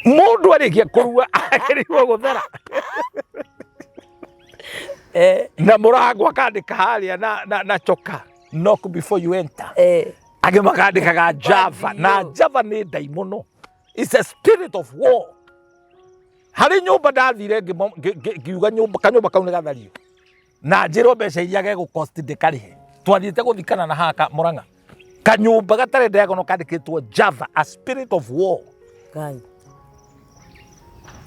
Mũndũ arĩkia kũrua agĩrĩirwo gũthera. Na mũrango akandĩka harĩa na coka, "Knock before you enter." Angĩ makandĩkaga Java na Java nĩ ndaimono. It's a spirit of war. Harĩ nyũmba ndathire ngiuga nyũmba kanyũmba kau nĩ gathario na njĩrwo mbeca iria gegũcost ndĩkarĩhe. Twathiĩte gũthikana na haha Mũrang'a kanyũmba gatarĩ diagonal kandĩkĩtwo Java, a spirit of war. Ngai.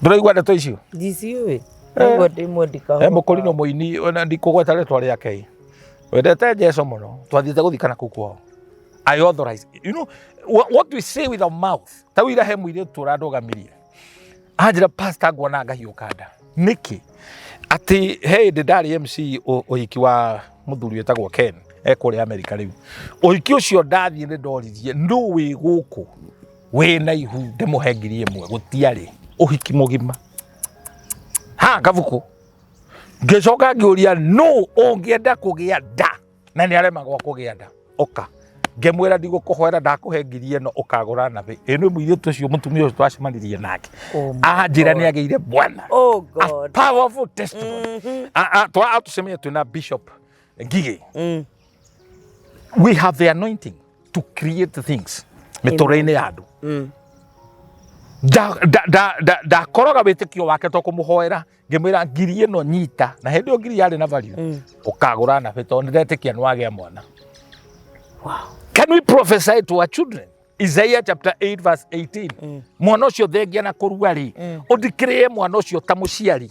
Ndũraigua ndeto icio? Ndiciũĩ. Naigua ndĩ mwendi kahũa. He mũkũrinũ mũini ona ndikũgweta rĩtwa rĩake wendete Jesu mũno twathiĩte gũthikana kũu kwao. I authorize you know what we say with our mouth. Ta wĩra he mũirĩtu ũrandũgamirie anjĩra, "Pastor, nguona ngahiũka nda nĩkĩ?" Atĩ he hĩndĩ ndarĩ MC ũhiki wa mũthuri wĩtagwo Ken ekũrĩa Amerika. Rĩu ũhiki ũcio ndathiĩ nĩ ndoririe nũ wĩ gũkũ wĩna ihu ndĩmũhe 1000. Gũtiarĩ ũhiki mũgima ha kabuku. Ngĩcoka ngĩũria nũ ũngĩenda kũgĩa nda na nĩ aremagwo kũgĩa nda ũka. Ngĩmwĩra ndigũkũhoera ndakũhe ngiri ĩno ũkagũra nabĩ ĩno. Mũirĩtu ũcio mũtumia ũcio twacemanirie nake Oh my anjĩra nĩ God. agĩire bwana. Oh A God. powerful testimony. Atũcemania twĩna Bishop Ngigĩ. We have the anointing to create things mĩtũrĩre-inĩ ya andũ. Ndakoroga wĩtĩkio wake to kũmũhoera ngĩmwĩra ngiri ĩno nyita na hĩndĩ ĩyo ngiri yarĩ na value ũkagũra nabĩ tondũ nĩndetĩkia nĩ wagĩa mwana. Can we prophesy to our children? Isaiah chapter 8 verse 18. Mwana ũcio thengia na kũrua rĩ ũthikĩrĩrie mwana ũcio ta mũciari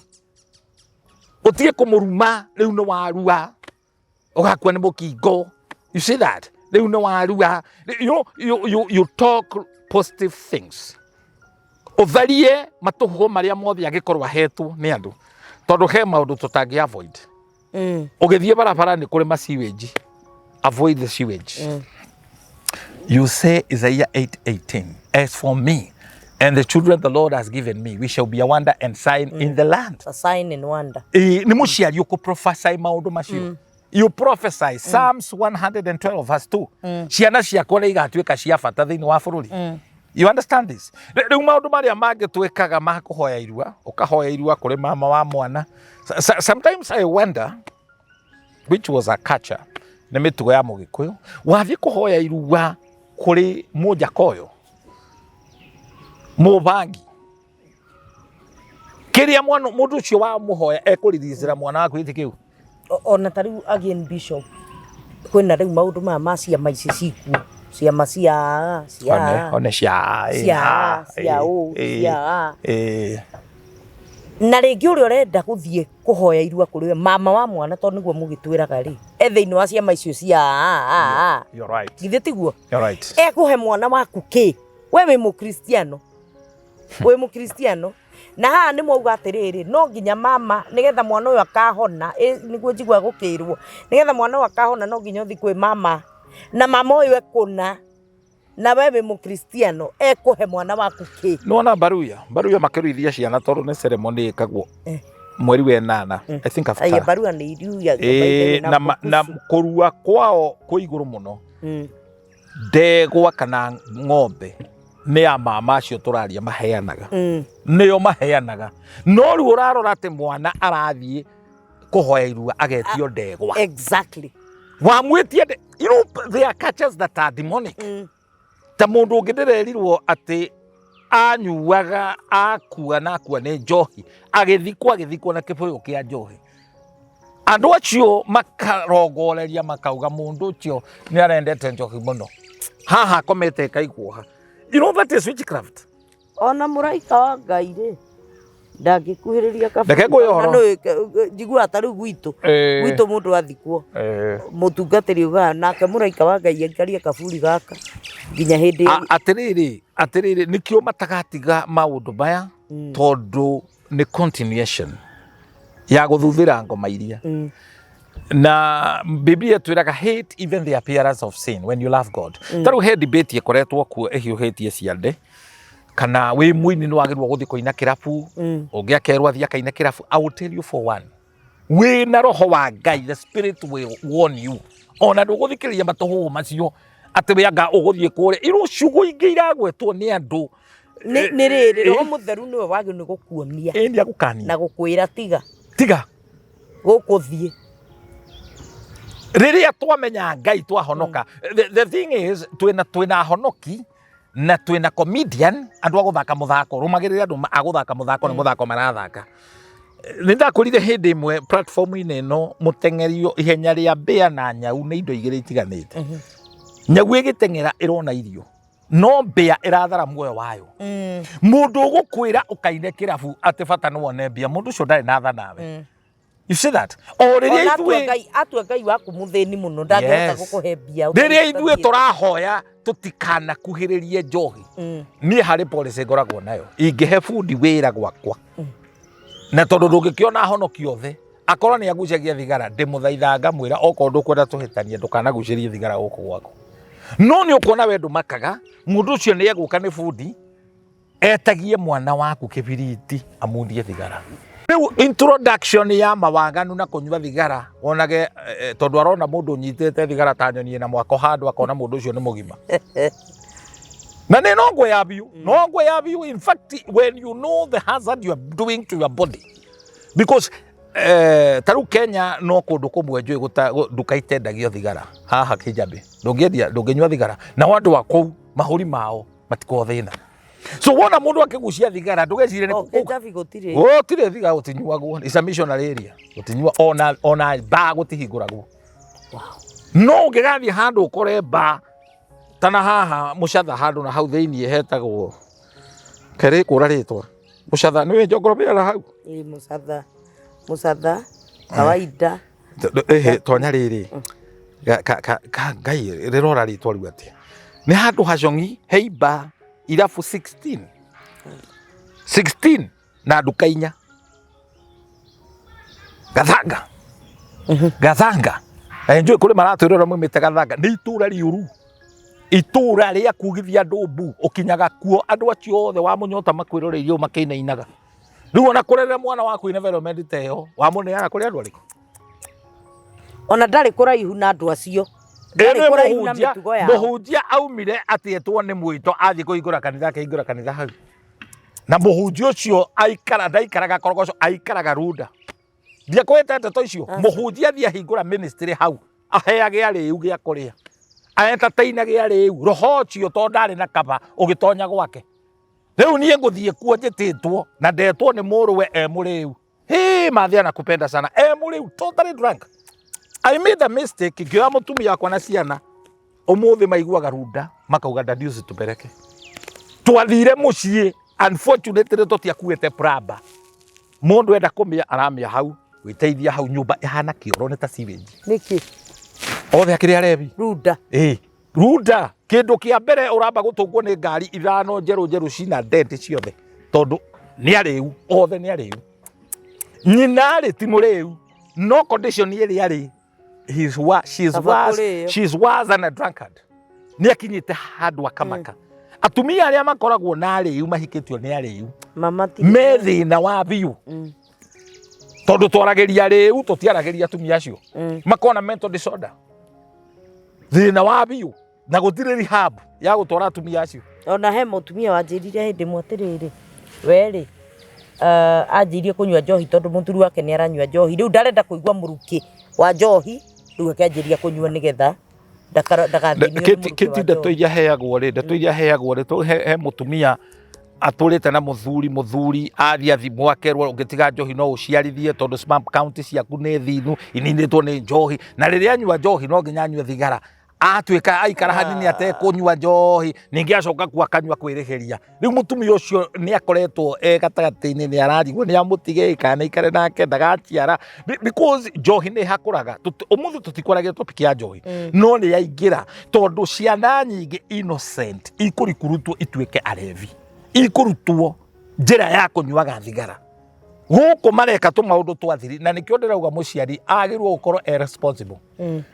ũtige kũmũruma rĩu nĩ warua ũgakua nĩ mũkingo. You see that rĩu nĩ warua you talk positive things ũtharie matũhũgo marĩa mothe angĩkorwo ahetwo nĩ andũ tondũ he maũndũ tũtangĩ avoid. Ũgĩthiĩ barabara nĩ kũrĩ ma sewage, avoid the sewage. You say Isaiah 8:18, "As for me and the children the Lord has given me, we shall be a wonder and sign in the land." A sign and wonder. Ĩĩ, nĩ mũciari ũkũ prophesy maũndũ macio. You prophesy. Psalms 112 verse 2. Ciana ciakwa nĩ igatuĩka cia bata thĩinĩ wa bũrũri. You understand this? Rĩu maũndũ marĩa mangĩ twĩkaga ma kũhoya irua, ũkahoya irua kũrĩ mama wa mwana. Sometimes I wonder which was a culture, nĩ mĩtugo ya Mũgĩkũyũ, wathiĩ kũhoya irua kũrĩ Mũnjakoyo, Mũbangi, kĩrĩa mwana mũndũ ũcio wamũhoya ekũriricĩra mwana waku gĩtĩ kĩu. Ona ta rĩu again, bishop, kwĩna rĩu maũndũ maya ma ciama ici cikuo, ciama cia cia one one cia cia cia ũ cia na rĩngĩ ũrĩa ũrenda gũthiĩ kũhoya irua kũrĩ we mama wa mwana, tondũ nĩguo mũgĩtwĩraga rĩ, e thĩinĩ wa ciama icio cia. You're right. Githĩ tiguo? You're right. Ekũhe mwana waku kĩ? We wĩ mũkristiano, wĩ mũkristiano, na haha nĩ mwauga atĩrĩrĩ, no nginya mama, nĩgetha mwana ũyũ akahona, nĩguo njigua gũkĩrwo, nĩgetha mwana ũyũ akahona no nginya ũthiĩ kwĩ mama, na mama ũyũ ekũna, na we wĩ mũkristiano, ekũhe mwana waku kĩ? Nĩwona Baruya, Baruya makĩruithia ciana, tondũ nĩ ceremony ĩkagwo mweri wa ĩnana, I think after. Aye, barua nĩ iruagio. Na kũrua kwao kwĩ igũrũ mũno. Ndegwa kana ng'ombe nĩ ya mama acio tũraria maheanaga, nĩo maheanaga, no rĩu ũrarora atĩ mwana arathiĩ kũhoya irua agetio ndegwa. Wamwĩtie there are cultures that are demonic. Ta mũndũ ũngĩ ndĩrerirwo atĩ anyuaga akua na akua nĩ njohi, agĩthikwo, agĩthikwo na kĩbũyũ kĩa njohi. Andũ acio makarongoreria makauga mũndũ ũcio nĩ arendete njohi mũno, haha akomete ĩkaiguoha. You know that is witchcraft. Ona mũraika wa Ngai rĩ, ndangĩkuhĩrĩria kaburi. Reke ngwĩre ũhoro. Na nĩ njiguaga ta rĩu gwitũ, gwitũ mũndũ athikwo, mũtungatĩri ugaga nake mũraika wa Ngai aikarie kaburi gaka nginya hĩndĩ Atĩrĩrĩ, atĩrĩrĩ, nĩkĩo matagatiga maũndũ maya, tondũ nĩ continuation ya gũthuthĩra ngoma iria. Na Biblia twĩraga, "Hate even the appearance of sin when you love God." Ta rĩu he debate ĩkoretwo kuo ĩhiũhĩtie ciande kana wĩ mũini nĩ wagĩrĩirwo gũthiĩ kũina kĩrabu. Ũngĩ akerwo athiĩ akaine kĩrabu. I will tell you, for one, wĩna roho wa Ngai, the spirit will warn you, ona ndũgũthikĩrĩria matũhũhũ macio atĩ wĩ anga ũgũthiĩ kũrĩa irũ ciugo ingĩ iragwetwo nĩ andũ. Nĩ rĩrĩ, roho mũtheru nĩwe wagĩrĩirwo nĩ gũkuonia Ĩ nĩ agũkania na gũkwĩra tiga tiga gũkũthiĩ. Rĩrĩa twamenya Ngai twahonoka, the thing is, twĩna honoki na twĩna comedian, andũ a gũthaka mũthako. Rũmagĩrĩra andũ a gũthaka mũthako, nĩ mũthako marathaka. Nĩ ndakorire hĩndĩ ĩmwe platform-inĩ ĩno mũteng'erio ihenya rĩa mbĩa na nyau nĩ indo igĩrĩ itiganĩte. Nyau ĩgĩteng'era ĩrona irio, no mbĩa ĩrathara muoyo wayo. Mũndũ ũgũkwĩra ũkaine kĩrabu atĩ bata nĩ wone mbia, mũndũ ũcio ndarĩ na tha nawe. You see that o rĩrĩa Ona atua ithuĩ Ngai, atua Ngai waku mũthĩni mũno, ndangĩhota Yes. gũkũhe mbia. Rĩrĩa ithuĩ tũrahoya tũtikanakuhĩrĩrie njohi. Niĩ harĩ policy ngoragwo nayo, ingĩhe bundi wĩra gwakwa, na tondũ ndũngĩkĩona honoki othe, akorwo nĩ agucagia thigara, ndĩmũthaitha ngamwĩra, okorwo ndũkwenda tũhĩtanie, ndũkanagucĩrie thigara gũkũ gwaku. No nĩ ũkuona we ndũmakaga mũndũ ũcio nĩ egũka, nĩ bundi, etagie mwana waku kĩbiriti amundie thigara. Rĩu introduction ya mawaganu na kũnyua thigara wonage tondũ arona mũndũ ũnyitĩte thigara ta nyoni ĩna mwako handũ, akona mũndũ ũcio nĩ mũgima, na nĩ no ngwe ya biũ, no ngwe ya biũ. In fact, when you know the hazard you are doing to your body, because ta rĩu Kenya no kũndũ kũmwe njũĩ nduka itendagio thigara. Haha Kĩnjambĩ ndũngĩendia, ndũngĩnyua thigara, nao andũ a kũu mahũri mao matikoragwo thĩna. So wona mũndũ akĩgucia thigara, ndũgecirie nĩ Oh, Kĩnjabi gũtirĩ. Gũtirĩ thigara, gũtinyuagwo. It's a missionary area, gũtinyua, ona baa gũtihingũragwo. No ũngĩgathiĩ handũ ũkore baa tana haha mũcatha handũ na hau thĩiniĩ hetagwo kerĩ kũra rĩtwa mũcatha nĩ njongoro bĩara hau. Ĩ mũcatha, mũcatha kawaida. Ĩhĩ tonya rĩrĩ ka Ngai rĩrora rĩtwa rĩu atĩa, nĩ handũ hacong'i heimba irabu 16 16 na nduka inya. Gathanga, Gathanga. Njũĩ kũrĩ maratwĩrora maumĩte Gathanga. Nĩ itũra rĩũru, itũra rĩa kugithia andũ mbu. Ũkinyaga kuo andũ acio othe wa mũnyota makwĩroreirie ũũ makĩinainaga. Rĩu ona kũrerera mwana waku in environment ta ĩyo, wamũneaga kũrĩ andũ arĩkũ? Ona ndarĩ kũraihu na andũ acio. Ndarĩ Ĩno kũraihu na mũhunjia mĩtugo yao. Mũhunjia aumire atĩetwo nĩ mwĩto athiĩ kũhingũra kanitha, akĩhingũra kanitha hau, na mũhunjia ũcio aikara ndaikaraga Korogoco, aikaraga Runda. Ndiakwĩte ndeto icio. Mũhunjia athiĩ ahingũra ministry hau, aheage arĩu gĩa kũrĩa, entertainage arĩu. Roho ũcio, tondũ ndarĩ na kaba, ũgĩtonya gwake. Rĩu niĩ ngũthiĩ kuo njĩtĩtwo na ndetwo nĩ mũrũwe e mũrĩu. Hĩ, mathĩ anakupenda sana, e mũrĩu, totally drunk. I made a mistake ngĩoya mũtumia wakwa na ciana. Ũmũthĩ maiguaga Runda makauga, "Daddy, usitupeleke." Twathire mũciĩ, unfortunately tũtiakuĩte plumber. Mũndũ enda kũmĩa aramĩa hau, gwĩteithia hau. Nyũmba ĩhana kĩoro, nĩ ta sewage. Nĩkĩ? Othe akĩrĩ arebi. Runda. Ĩ, Runda kĩndũ kĩa mbere ũramba gũtũngwo nĩ ngari ithano njerũ njerũ cina dent ciothe, tondũ nĩ arĩu othe, nĩ arĩu. Nyina rĩ, ti mũrĩu, no condition ĩrĩa arĩ, she is Kaba worse, kũrĩo. she is worse than a drunkard. Nĩ akinyĩte handũ akamaka. Atumia arĩa makoragwo na arĩu, mahikĩtio nĩ arĩu, Mama ti me thĩna wa biũ, tondũ twaragĩria rĩu, tũtiaragĩria atumia acio. Makona mental disorder, thĩna wa biũ, na gũtirĩ rehab ya gũtwara atumia acio. Ona he mũtumia wanjĩrire hĩndĩ ĩmwe atĩrĩrĩ, werĩ anjĩirie kũnyua njohi tondũ mũthuri wake nĩ aranyua njohi, rĩu ndarenda kũigua mũrukĩ wa njohi, rĩu akĩanjĩria kũnyua nĩgetha ndagathĩnio nĩ mũrukĩ Kĩti wa ndeto njohi. iria heagwo rĩ, ndeto iria heagwo rĩ, he mũtumia atũrĩte na mũthuri. Mũthuri athiĩ athimwo, akerwo, "Ũngĩtiga njohi no ũciarithie, tondũ sperm count ciaku nĩ thinu, ininĩtwo nĩ njohi." Na rĩrĩa anyua njohi, no nginya anyue thigara. Atuĩka aikara hanini atekũnyua njohi, ningĩ acoka kuo akanyua kwĩrĩhĩria. Rĩu mũtumia ũcio nĩ akoretwo e gatagatĩ-inĩ, nĩ ararigwo nĩ amũtige kana aikare nake ndagaciara, because njohi nĩ ĩhakũraga. Ũmũthĩ tũtikwaragia topic ya njohi, no nĩ yaingĩra tondũ ciana nyingĩ innocent ikũrikurutwo ituĩke arevi, ikũrutwo njĩra ya kũnyuaga thigara. Gũkũ mareka tũmaũndũ twa thiri, na nĩkĩo ndĩrauga mũciari agĩrĩirwo gũkorwo e responsible.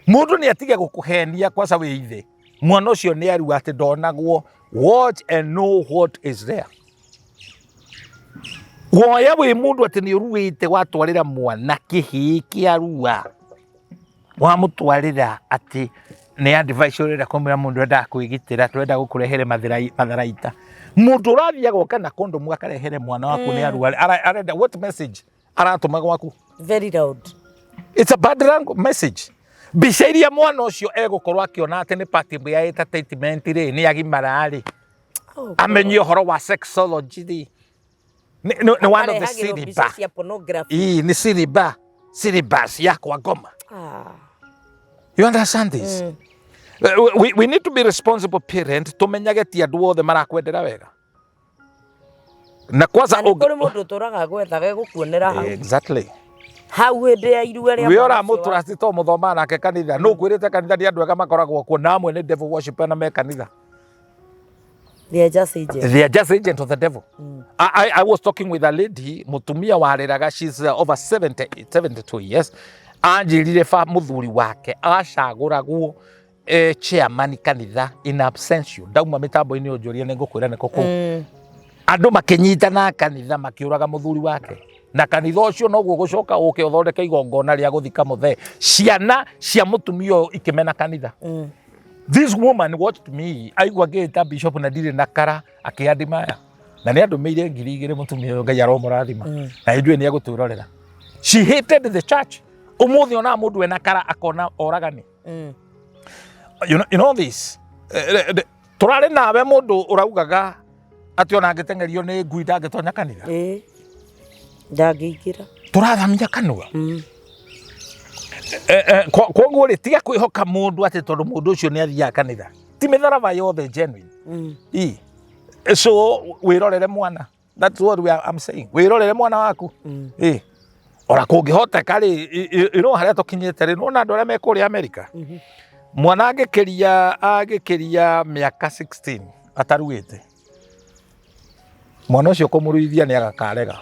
Mũndũ nĩ atige gũkũhenia kwaca wĩ ithe. Mwana ũcio nĩ arua atĩ ndonagwo. Watch and know what is there. Woya wĩ mũndũ atĩ nĩ ũruĩte, watwarĩra mwana kĩhĩĩ kĩa rua, wamũtwarĩra atĩ nĩ advice ũrenda kũmwĩra, mũndũ endaga kwĩgitĩra, twenda gũkũrehere matharaita. Mũndũ ũrathiĩ agoka na kondomu akarehere mwana waku nĩ arua, arenda what message aratũma gwaku? Very loud. It's a bad message. Mbica iria mwana ũcio egũkorwo akĩona atĩ nĩ part ĩmwe ya entertainment rĩ, nĩ agimara rĩ, Oh, amenye ũhoro wa sexology rĩ, nĩ one of the Akarehagĩrwo mbica syllabus cia pornography. Ii, nĩ syllabus ya kwa ngoma. Ah. You understand this? We need to be responsible parent, tumenyage ti andũ othe marakwendera wega na kwanza Na nĩ kũrĩ mũndũ ũtũraga gwethaga gũkuonera hau. Exactly. Hau hĩndĩ ya irua rĩa We mwana ũcio. Ũramũtrust to mũthomaga nake kanitha, nũ kwĩrĩte kanitha nĩ andũ ega makoragwo kuo, na amwe nĩ devil worshipper na me kanitha. They are just agents. They are just agent of the devil. I was talking with a lady, mutumia wareraga, she's over 70, 72 years. Anjĩrire ba mũthuri wake acagũragwo chairman kanitha in absentia. Ndauma mĩtambo-inĩ ũnjũrie, nĩ ngũkwĩra nĩkũ kũu. Andũ makĩnyitana kanitha makĩũraga mũthuri wake, na kanitha ũcio noguo gũcoka ũke ũthondeke igongona rĩa gũthika mũthee. Ciana cia mũtumia ũyũ ikĩmena kanitha. This woman watched me, aigua ngĩĩta bishop na ndirĩ na kara, akĩandimaya na nĩ andũmĩire 2000. Mũtumia ũyũ, Ngai aromũrathima, na ithuĩ nĩ egũtwĩrorera. She hated the church. Ũmũthĩ onaga mũndũ ena kara akona oragani. You know this, tũrarĩ nawe, mũndũ ũraugaga atĩ ona angĩteng'erio nĩ ngui ndangĩtonya kanitha. Ĩĩ. Ndangĩingĩra. Tũrathamia kanua. Koguo rĩ, tiga kwĩhoka mũndũ atĩ tondũ mũndũ ũcio nĩ athiaga kanitha. Ti mĩtharaba yothe genuine. I so wĩrorere mwana. That's what I'm saying. Wĩrorere mwana waku. Ĩ, ona kũngĩhoteka rĩ, ĩno harĩa tũkinyĩte rĩ, nĩwona andũ arĩa me kũrĩa Amerika, mwana angĩkĩria mĩaka 16 ataruĩte, mwana ũcio kũmũruithia nĩ agakarega.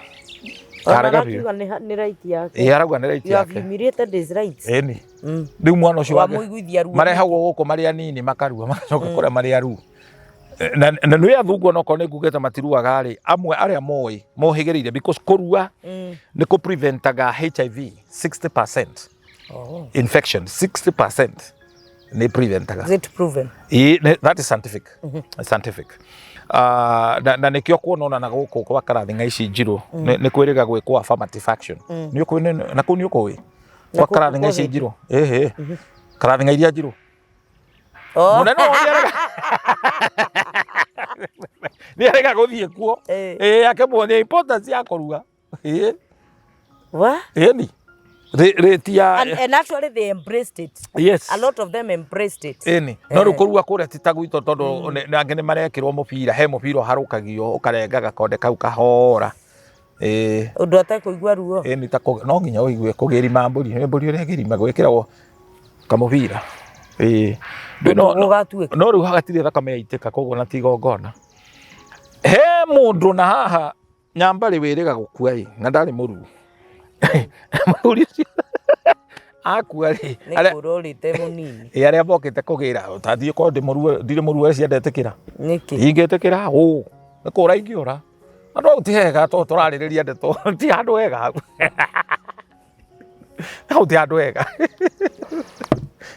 Ona Karega biũ. arakiuga nĩ right yake. Ĩ, arauga nĩ right You have yake. humiliated his rights. Ĩni, rĩu mwana ũcio Wamũiguithia ruo. Marehagwo gũkũ marĩ anini, makarua, magacoka kũrĩa marĩ aru. Na nĩ athungu onokorwo nĩ ngugĩte matiruaga rĩ, amwe arĩa moĩ mohĩgĩrĩire, because kũrua nĩ kũ preventaga HIV 60%. Infection 60% nĩ preventaga. Is it proven? Ĩĩ, that is scientific. Scientific. Na nĩkĩo kuona ona na gũkũ kwa karathinga ici njirũ nĩ kwĩrĩga gwĩkwo affirmative action. Nĩ ũkũĩ na kũu nĩ ũkũĩ Na kwa kũu karathinga ici kũhĩndĩ. njirũ, ĩhĩ, karathinga iria njirũ. Oh. Mũnene wao nĩ arega gũthiĩ kuo. Ĩĩ, akĩmuonia importance ya kũrua. Ĩĩ. What? Ĩni rĩti ya And actually they embraced it. Yes. A lot of them embraced it. Ĩni, no rĩu kũrua kũrĩa ti ta gwitũ tondũ angĩ nĩ marekĩrwo mũbira, he mũbira ũharũkagio ũkarenga gakonde kau kahora. Ĩĩ. Ũndũ atekũigua ruo. Ĩni, ta no nginya ũigue kũgĩrima mbũri, nĩ mbũri ũrĩa ĩgĩrima gwĩkĩragwo kamũbira. Ĩĩ. Ũndũ gũgatuĩka. No rĩu hatirĩ thakame yaitĩka, koguo na ti igongona. He mũndũ na haha nyambarĩ wĩrĩga gũkua ĩ, na ndarĩ mũruu. Mũthuri ũcio akua rĩ, Nĩ kũra ũrĩte mũnini. Ĩ, arĩa mokĩte kũgĩra, ũtathiĩ korwo ndĩ mũruo, ndirĩ mũruo cia ndetĩkĩra. Nĩkĩ? Ingĩtĩkĩra ũ, nĩ kũra ingĩũra. Andũ hau ti hega tondũ tũrarĩrĩria ndeto, ti handũ hega hau. Hau ti handũ hega.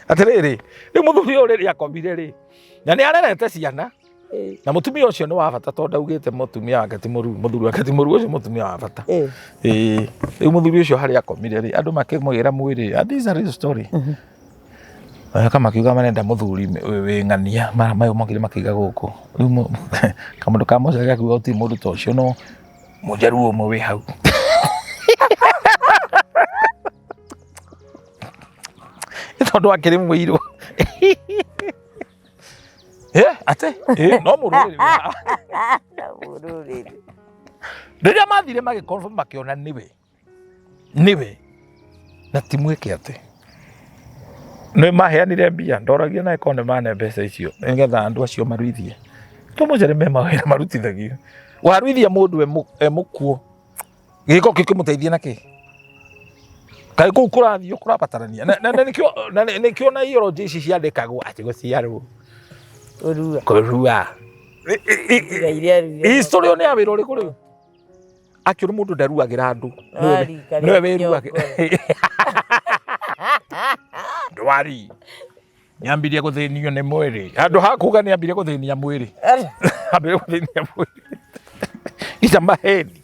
Atĩrĩrĩ, rĩu mũthuri ũyũ rĩrĩa akomire rĩ, na nĩ arerete ciana, na mũtumia ũcio nĩ wa bata tondũ augĩte mũtumia wake ti mũruu, mũthuri wake ti mũruu, ũcio mũtumia wa bata. Ĩĩ, rĩu mũthuri ũcio harĩa akomire rĩ, andũ makĩmwĩra mwĩrĩ, and this is a real story. Magĩũka makiuga marenda mũthuri wĩ ng'ania, mayũ mokire makĩiga gũkũ. Rĩu kamũndũ ka mũcere gakiuga gũtirĩ mũndũ ta ũcio no mũjaruo ũmwe wĩ hau. Nĩ tondũ akĩrĩ mũirũ. Atĩ? No mũrũrĩrĩ wĩ haha. Mũrũrĩrĩ. Rĩrĩa mathire magĩ confirm makĩona nĩwe. Nĩwe. Na ti mwĩke atĩ. Nĩ maheanire mbia, ndoragia nawe korwo nĩ mane mbeca icio nĩgetha andũ acio maruithie. To mũcere me mawĩra marutithagio. Waruithia mũndũ e mũkuo. Gĩko kĩu kĩmũteithie na kĩ? Kaĩ kũu kũrathiĩ kũrabatarania. Na nĩkĩo na eulogy ici ciandĩkagwo atĩ gũciarwo. Kũrua. Kũrua. Tiga iria ruo. History ĩyo nĩ ya wĩra ũrĩkũ rĩu? Akĩũrĩ mũndũ ndaruagĩra andũ. Ndwari, Nĩwe wĩruagĩra. Ndwari. Nyambirie gũthĩnio nĩ mwĩrĩ. Handũ ha kuga nĩambirie gũthĩnia mwĩrĩ. Ambirie gũthĩnia mwĩrĩ. Nginya maheni.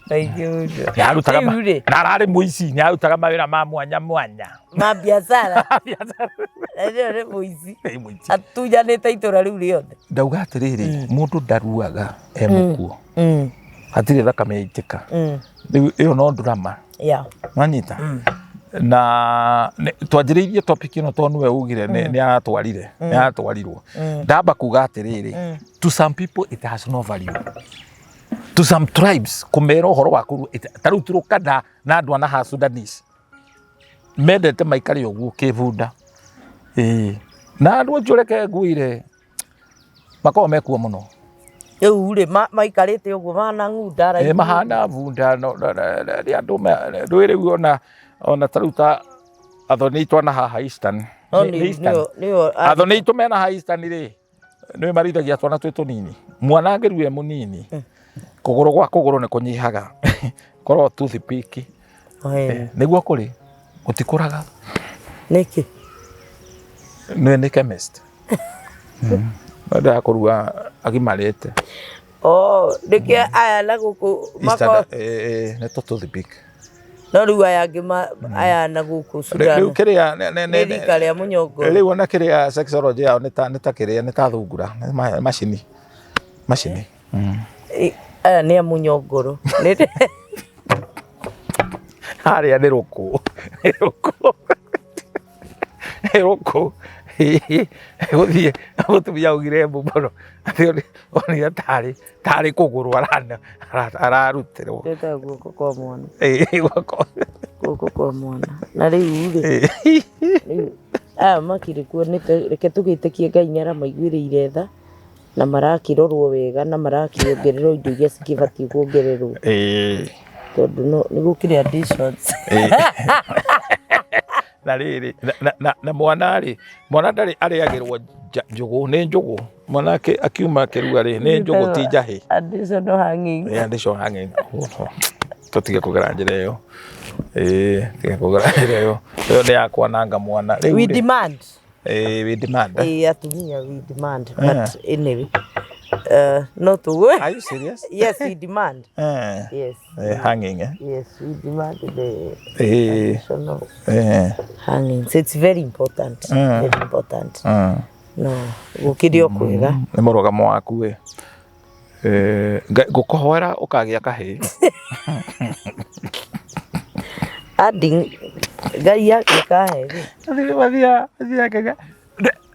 Maingĩ mũno. Nĩarutaga Rĩu rĩ. Na ararĩ mũici, nĩarutaga mawĩra ma mwanya mwanya. Ma biacara. Biacara. Na rĩo nĩ mũici. Nĩ mũici. Atunyanĩte itũra rĩu rĩothe. Ndauga atĩrĩrĩ, mũndũ ndaruaga e mũkuo. Hatirĩ thakame yaitĩka. Rĩu ĩyo no drama. Wanyita? Na twanjĩrĩirie topic ĩno tondũ nĩwe ugire nĩ aratwarire, nĩ aratwarirwo. Ndamba kuga atĩrĩrĩ, to some people it has no value. To some tribes kũmera ũhoro wa kũrua, ta rĩu Turkana na andũ a na haha Sudanese mendete maikare ũguo kĩbunda. Ĩĩ. Na andũ acio reke ngwĩre makoragwo mekuo mũno. Rĩu rĩ maikarĩte ũguo mahana ng'unda Ĩĩ, mahana bunda, no nĩ andũ ndũĩ rĩu ona ta rĩu ta athoni aitũ ana haha Eastern. No Nĩ Eastern. nĩo Athoni aitũ mena haha Eastern rĩ, nĩ marithagia twana twĩ tũnini. Mwana angĩrua e mũnini, kũgũrũ gwa kũgũrũ nĩ kũnyihaga. Korwo toothpick. Nĩguo kũrĩ, gũtikũraga. Nĩkĩ? Nĩ nĩ chemist. Endaga kũrua agimarĩte. Oh, nĩkĩo aya na gũkũ Eastern, nĩ tũ toothpick. No rĩu aya angĩ aya na gũkũ Sudan. Rĩu kĩrĩa nĩ rika rĩa mũnyongo. Rĩu ona kĩrĩa sexology yao nĩ ta kĩrĩa nĩ ta thungura, nĩ macini. Macini. Aya nĩ a mũnyongoro. Harĩa nĩ rũkũ. Nĩ rũkũ. Nĩ rũkũ. Gũthiĩ mũtumia augire mbu mũno. Atĩ onire tarĩ kũgũrũ ararutĩrwo. Twĩtaga guoko kwa mwana. Ĩĩ, guoko. Guoko kwa mwana. Na rĩu rĩ, rĩu aya makĩrĩ kuo nĩ reke tũgĩtĩkie Ngai nĩ aramaiguĩrĩire tha na marakĩrorwo wega na marakĩongererwo indo iria cikĩbatiĩ kuongererwo. Tondũ no nĩ gũkĩrĩ additions. Na rĩrĩ, na mwana rĩ, mwana ndarĩ arĩagĩrwo njũgũ, nĩ njũgũ. Mwana akiuma akĩrua rĩ, nĩ njũgũ ti njahĩ. Additional hanging. Ĩĩ, additional hanging. Tũtige kũgera njĩra ĩyo. Ĩĩ, tige kũgera njĩra ĩyo. Ĩyo nĩ ya kwananga mwana. Rĩu We rĩ, demand. Ĩĩ, we demand. Ĩĩ, atumia we demand. But anyway, no tũgwe. Are you serious? Yes, we demand. Yes. Hanging, eh? Yes, we demand the additional hanging. So it's very important. Very important. No, gũkĩrĩ o kwega. Nĩ mũrũgamo waku ĩ. Ngũkũhoera ũkagĩa kahĩĩ. Adding Ngai angĩkahe rĩ.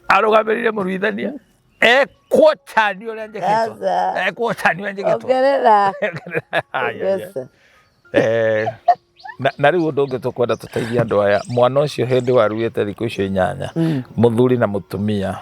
Arũgamĩrĩire mũruithania ekuotani ũrĩa njĩkĩtwo. Aca. Ekuotani ũrĩa njĩkĩtwo. Ongerera. Aya, aya. Yes. Na rĩu ũndũ ũngĩ tũkwenda tũteithie andũ aya, mwana ũcio hĩndĩ waruĩte thikũ icio 8, mũthuri na mũtumia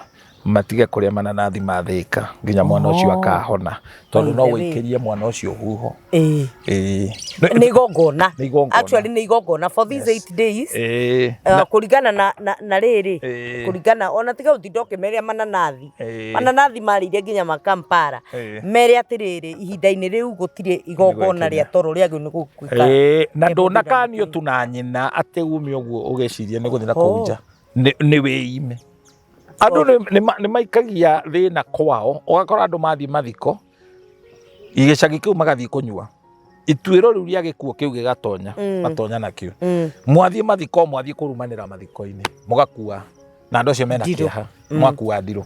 matige kũrĩa mananathi ma Thĩka nginya mwana ũcio akahona, tondũ no By the way. wĩikĩrie mwana ũcio huho. Ĩĩ. Ĩĩ. Nĩ igongona. Nĩ igongona. Actually nĩ igongona for these 8 days. Ĩĩ. Kũringana na rĩrĩ, Ĩĩ. kũringana ona tiga ũtinda ũkĩmeria mananathi. Ĩĩ. Mananathi marĩire nginya makampara. Ĩĩ. Mere atĩrĩrĩ, ihinda-inĩ rĩu gũtirĩ igongona rĩa toro rĩagĩrĩirwo nĩ gũtuĩka. Ĩĩ, na Nĩ mũthenya ndũnakanio mũtheri. tu na nyina atĩ ume ũguo ũgĩciria nĩ gũthiĩ na kũu nja. Nĩ wĩime. Andũ nĩ maikagia thĩna kwao, ũgakora andũ mathiĩ mathiko, gĩcagi kĩu magathiĩ kũnyua. Ituĩro rĩu rĩa gĩkuũ kĩu gĩgatonya, matonya nakĩo. Mwathiĩ mathiko, mwathiĩ kũrumanĩra mathiko-inĩ, mũgakua. Na andũ acio mena Ndirũ. kĩeha, mwakua ndirũ.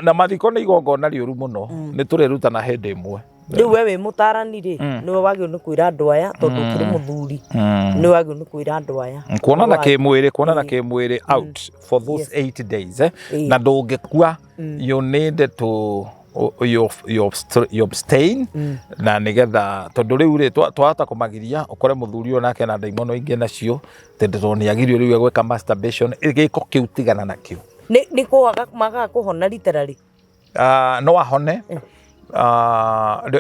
Na mathiko nĩ igongona rĩũru mũno, nĩ tũrĩrutana hĩndĩ ĩmwe. Rĩu we wĩ mũtarani rĩ, nĩwe wagĩrĩirwo nĩ kwĩra andũ aya, tondũ ũkĩrĩ mũthuri, nĩwe wagĩrĩirwo nĩ kwĩra andũ aya. Kuonana kĩmwĩrĩ, kuonana kĩmwĩrĩ out for those 8 days, eh? Na ndũngĩkua, you need to you abstain, na nĩgetha tondũ rĩu rĩ twahota kũmagiria ũkore mũthuri ũyũ nake na ndaimono ingĩ nacio tondũ nĩ agirio rĩu egwĩka masturbation, gĩko kĩu tigana nakĩo. Nĩ kwaga magaga kũhona literally. No ahone.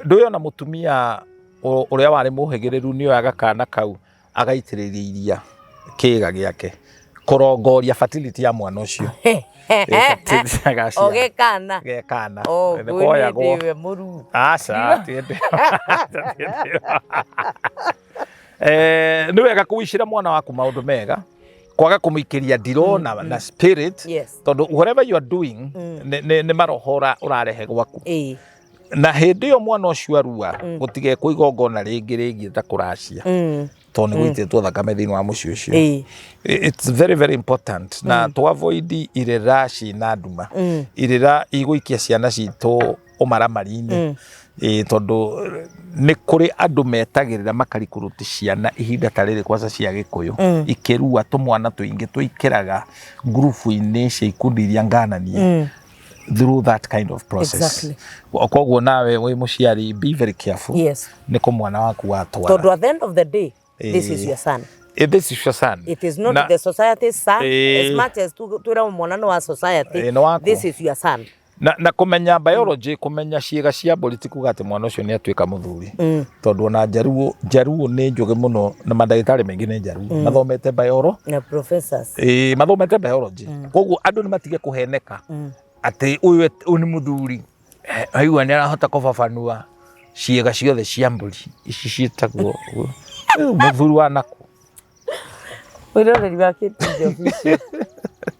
Ndũyona mũtumia ũrĩa warĩ mũhĩgĩrĩru nĩoyaga kana kau agaitĩrĩria iria kĩga gĩake kũrongoria fertility ya mwana ũcio. Fertility agaciara. O gekana. Gekana. O, Nĩ ngwĩrire koyagwo. ndĩwe mũruu. Aca, ti hĩndĩ ĩyo. Nĩ wega kũwicĩra mwana waku maũndũ mega, kwaga kũmũikĩria ndirũ na spirit, tondũ whatever you are doing, nĩ maroho ũrarehe gwaku. Na hĩndĩ ĩyo mwana ũcio arua, gũtigekwo igongona rĩngĩ rĩgiĩ ta kũracia, tondũ nĩ gũitĩtwo thakame thĩinĩ wa mũciĩ ũcio. It's very, very important. Na to avoid irĩra ciĩna nduma, irĩra igũikia ciana citũ ũmaramari-inĩ. Tondũ nĩ kũrĩ andũ metagĩrĩra makarikuruti ciana ihinda ta rĩrĩ kwanza cia Gĩkũyũ, ikĩrua tũmwana tũingĩ tũikĩraga ngurubu-inĩ cia ikundi iria ngananie through that kind of process. Koguo nawe wĩ mũciari, be very careful. Nĩ kũ mwana waku watwara. Tondũ at the end of the day, this is your son. This is your son. It is not Na the society's son. As much as twĩra mwana nĩ wa society, Nĩ waku. this is your son. Na kũmenya biology, kũmenya ciĩga cia mbũri ti kuga atĩ mwana ũcio nĩ atuĩka mũthuri. Tondũ ona njaruo nĩ njũgĩ mũno, na mandagĩtarĩ maingĩ nĩ njaruo. Mathomete biology. Na professors. Mathomete biology. Koguo andũ nĩ matige kũheneka atĩ ũyũ nĩ mũthuri. Aigua nĩ arahota kũbabanua ciĩga ciothe cia mbũri. Ici ciĩtagwo mũthuri wa nakũ. Mwĩroreri wa KTG Official.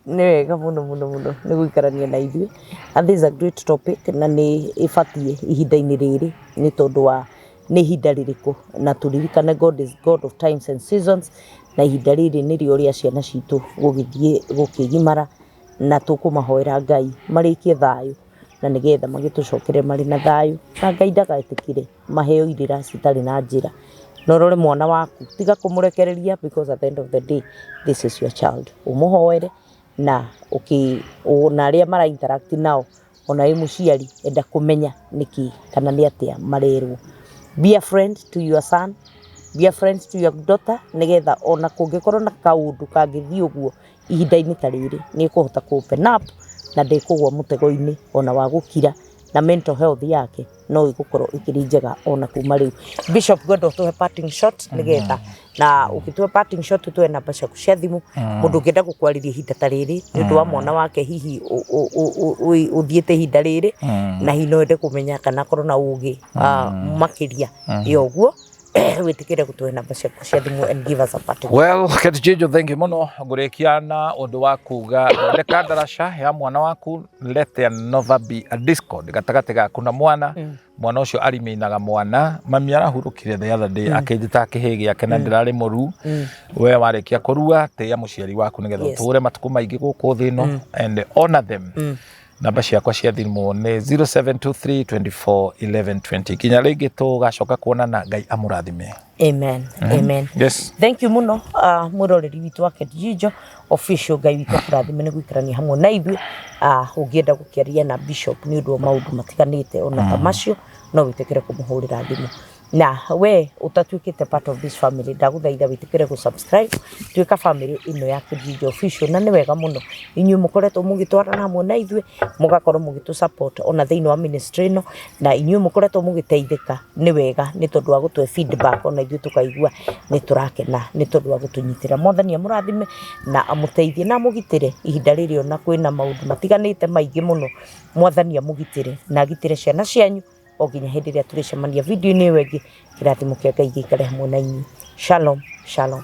Nĩ wega mũno mũno mũno nĩ gũikarania na ithuĩ. And this is a great topic na nĩ ĩbatiĩ ihinda-inĩ rĩrĩ nĩ tondũ wa nĩ ihinda rĩrĩkũ, na tũririkane God is God of times and seasons, na ihinda rĩrĩ nĩrĩo rĩa ciana citũ gũgĩthiĩ gũkĩgimara, na tũkũmahoera Ngai marĩkie thayũ na nĩgetha magĩtũcokere marĩ na thayũ, na Ngai ndagaĩtĩkĩre maheo irĩra citarĩ na njĩra. Na ũrore mwana waku, tiga kũmũrekereria, because at the end of the day this is your child. Ũmũhoere na na arĩa mara interact nao, ona wĩ mũciari enda kũmenya nĩkĩ kana nĩ atĩa marerwo. Be a friend to your son, be a friend to your daughter, nĩgetha ona kũngĩkorwo na kaũndũ kangĩthiĩ ũguo ihinda-inĩ ta rĩrĩ, nĩ ekũhota kũ open up na ndekũgũa mũtego-inĩ ona wa gũkira, na mental health yake no ĩgũkorwo ĩkĩrĩ njega ona kuma rĩu. Bishop, ngwenda ũtũhe parting shot nĩgetha, na ũgĩtũhe parting shot ũtũhe namba ciaku cia thimũ, mũndũ ũngĩenda gũkwarĩria ihinda ta rĩrĩ nĩ ũndũ wa mwana wake hihi ũthiĩte ihinda rĩrĩ, na hihi no ende kũmenya kana akorwo na ũgĩ makĩria ya ũguo. Wĩtĩkĩre gũtũhe namba ciaku cia thimũ and give us a parting. Well, Kate thank you mũno. Ngũrĩkia na ũndũ wa kuga thondeka ndaraca ya mwana waku, let there never be a discord gatagatĩ gaku na mwana. Mwana ũcio ariminaga mwana. Mami arahurũkire the other day akĩnjĩta kĩhĩ gĩake na ndĩrarĩ mũru. We warĩkia kũrua, tĩĩa mũciari waku nĩgetha ũtũre matukũ maingĩ gũkũ thĩ ĩno and honor them. Namba ciakwa cia thimũ nĩ 0723 24 11 20. Nginya rĩngĩ tũgacoka kuonana, Ngai amũrathime. Amen, amen. Yes. Thank you muno, mwiroreri witũ wa Kate Official. Ngai witũ akũrathime nĩ gũikarania hamwe na ithuĩ. Ũngĩenda gũkĩaria na bishop nĩ ũndũ wa maũndũ matiganĩte ona ta macio, no wĩtĩkĩre kũmũhũrĩra thimũ. Na we ũtatuĩkĩte part of this family, ndagũthaitha wĩtĩkĩre gũ subscribe, tuĩka family ĩno ya Kate Official. Na nĩ wega mũno inyuĩ mũkoretwo mũgĩtwarana hamwe na ithuĩ, mũgakorwo mũgĩtũ support ona thĩinĩ wa ministry ĩno, na inyuĩ mũkoretwo mũgĩteithĩka. Nĩ wega nĩ tondũ wa gũtũhe feedback, ona ithuĩ tũkaigua nĩ tũrakena nĩ tondũ wa gũtũnyitĩra. Mwathani amũrathime na amũteithie na amũgitĩre ihinda rĩrĩ ona kwĩna maũndũ matiganĩte maingĩ mũno. Mwathani amũgitĩre na agitĩre ciana cianyu o nginya hĩndĩ ĩrĩa tũrĩcemania video-inĩ ĩyo ĩngĩ. Kĩrathimo kĩa Ngai gĩikare hamwe na inyuĩ. Shalom, shalom.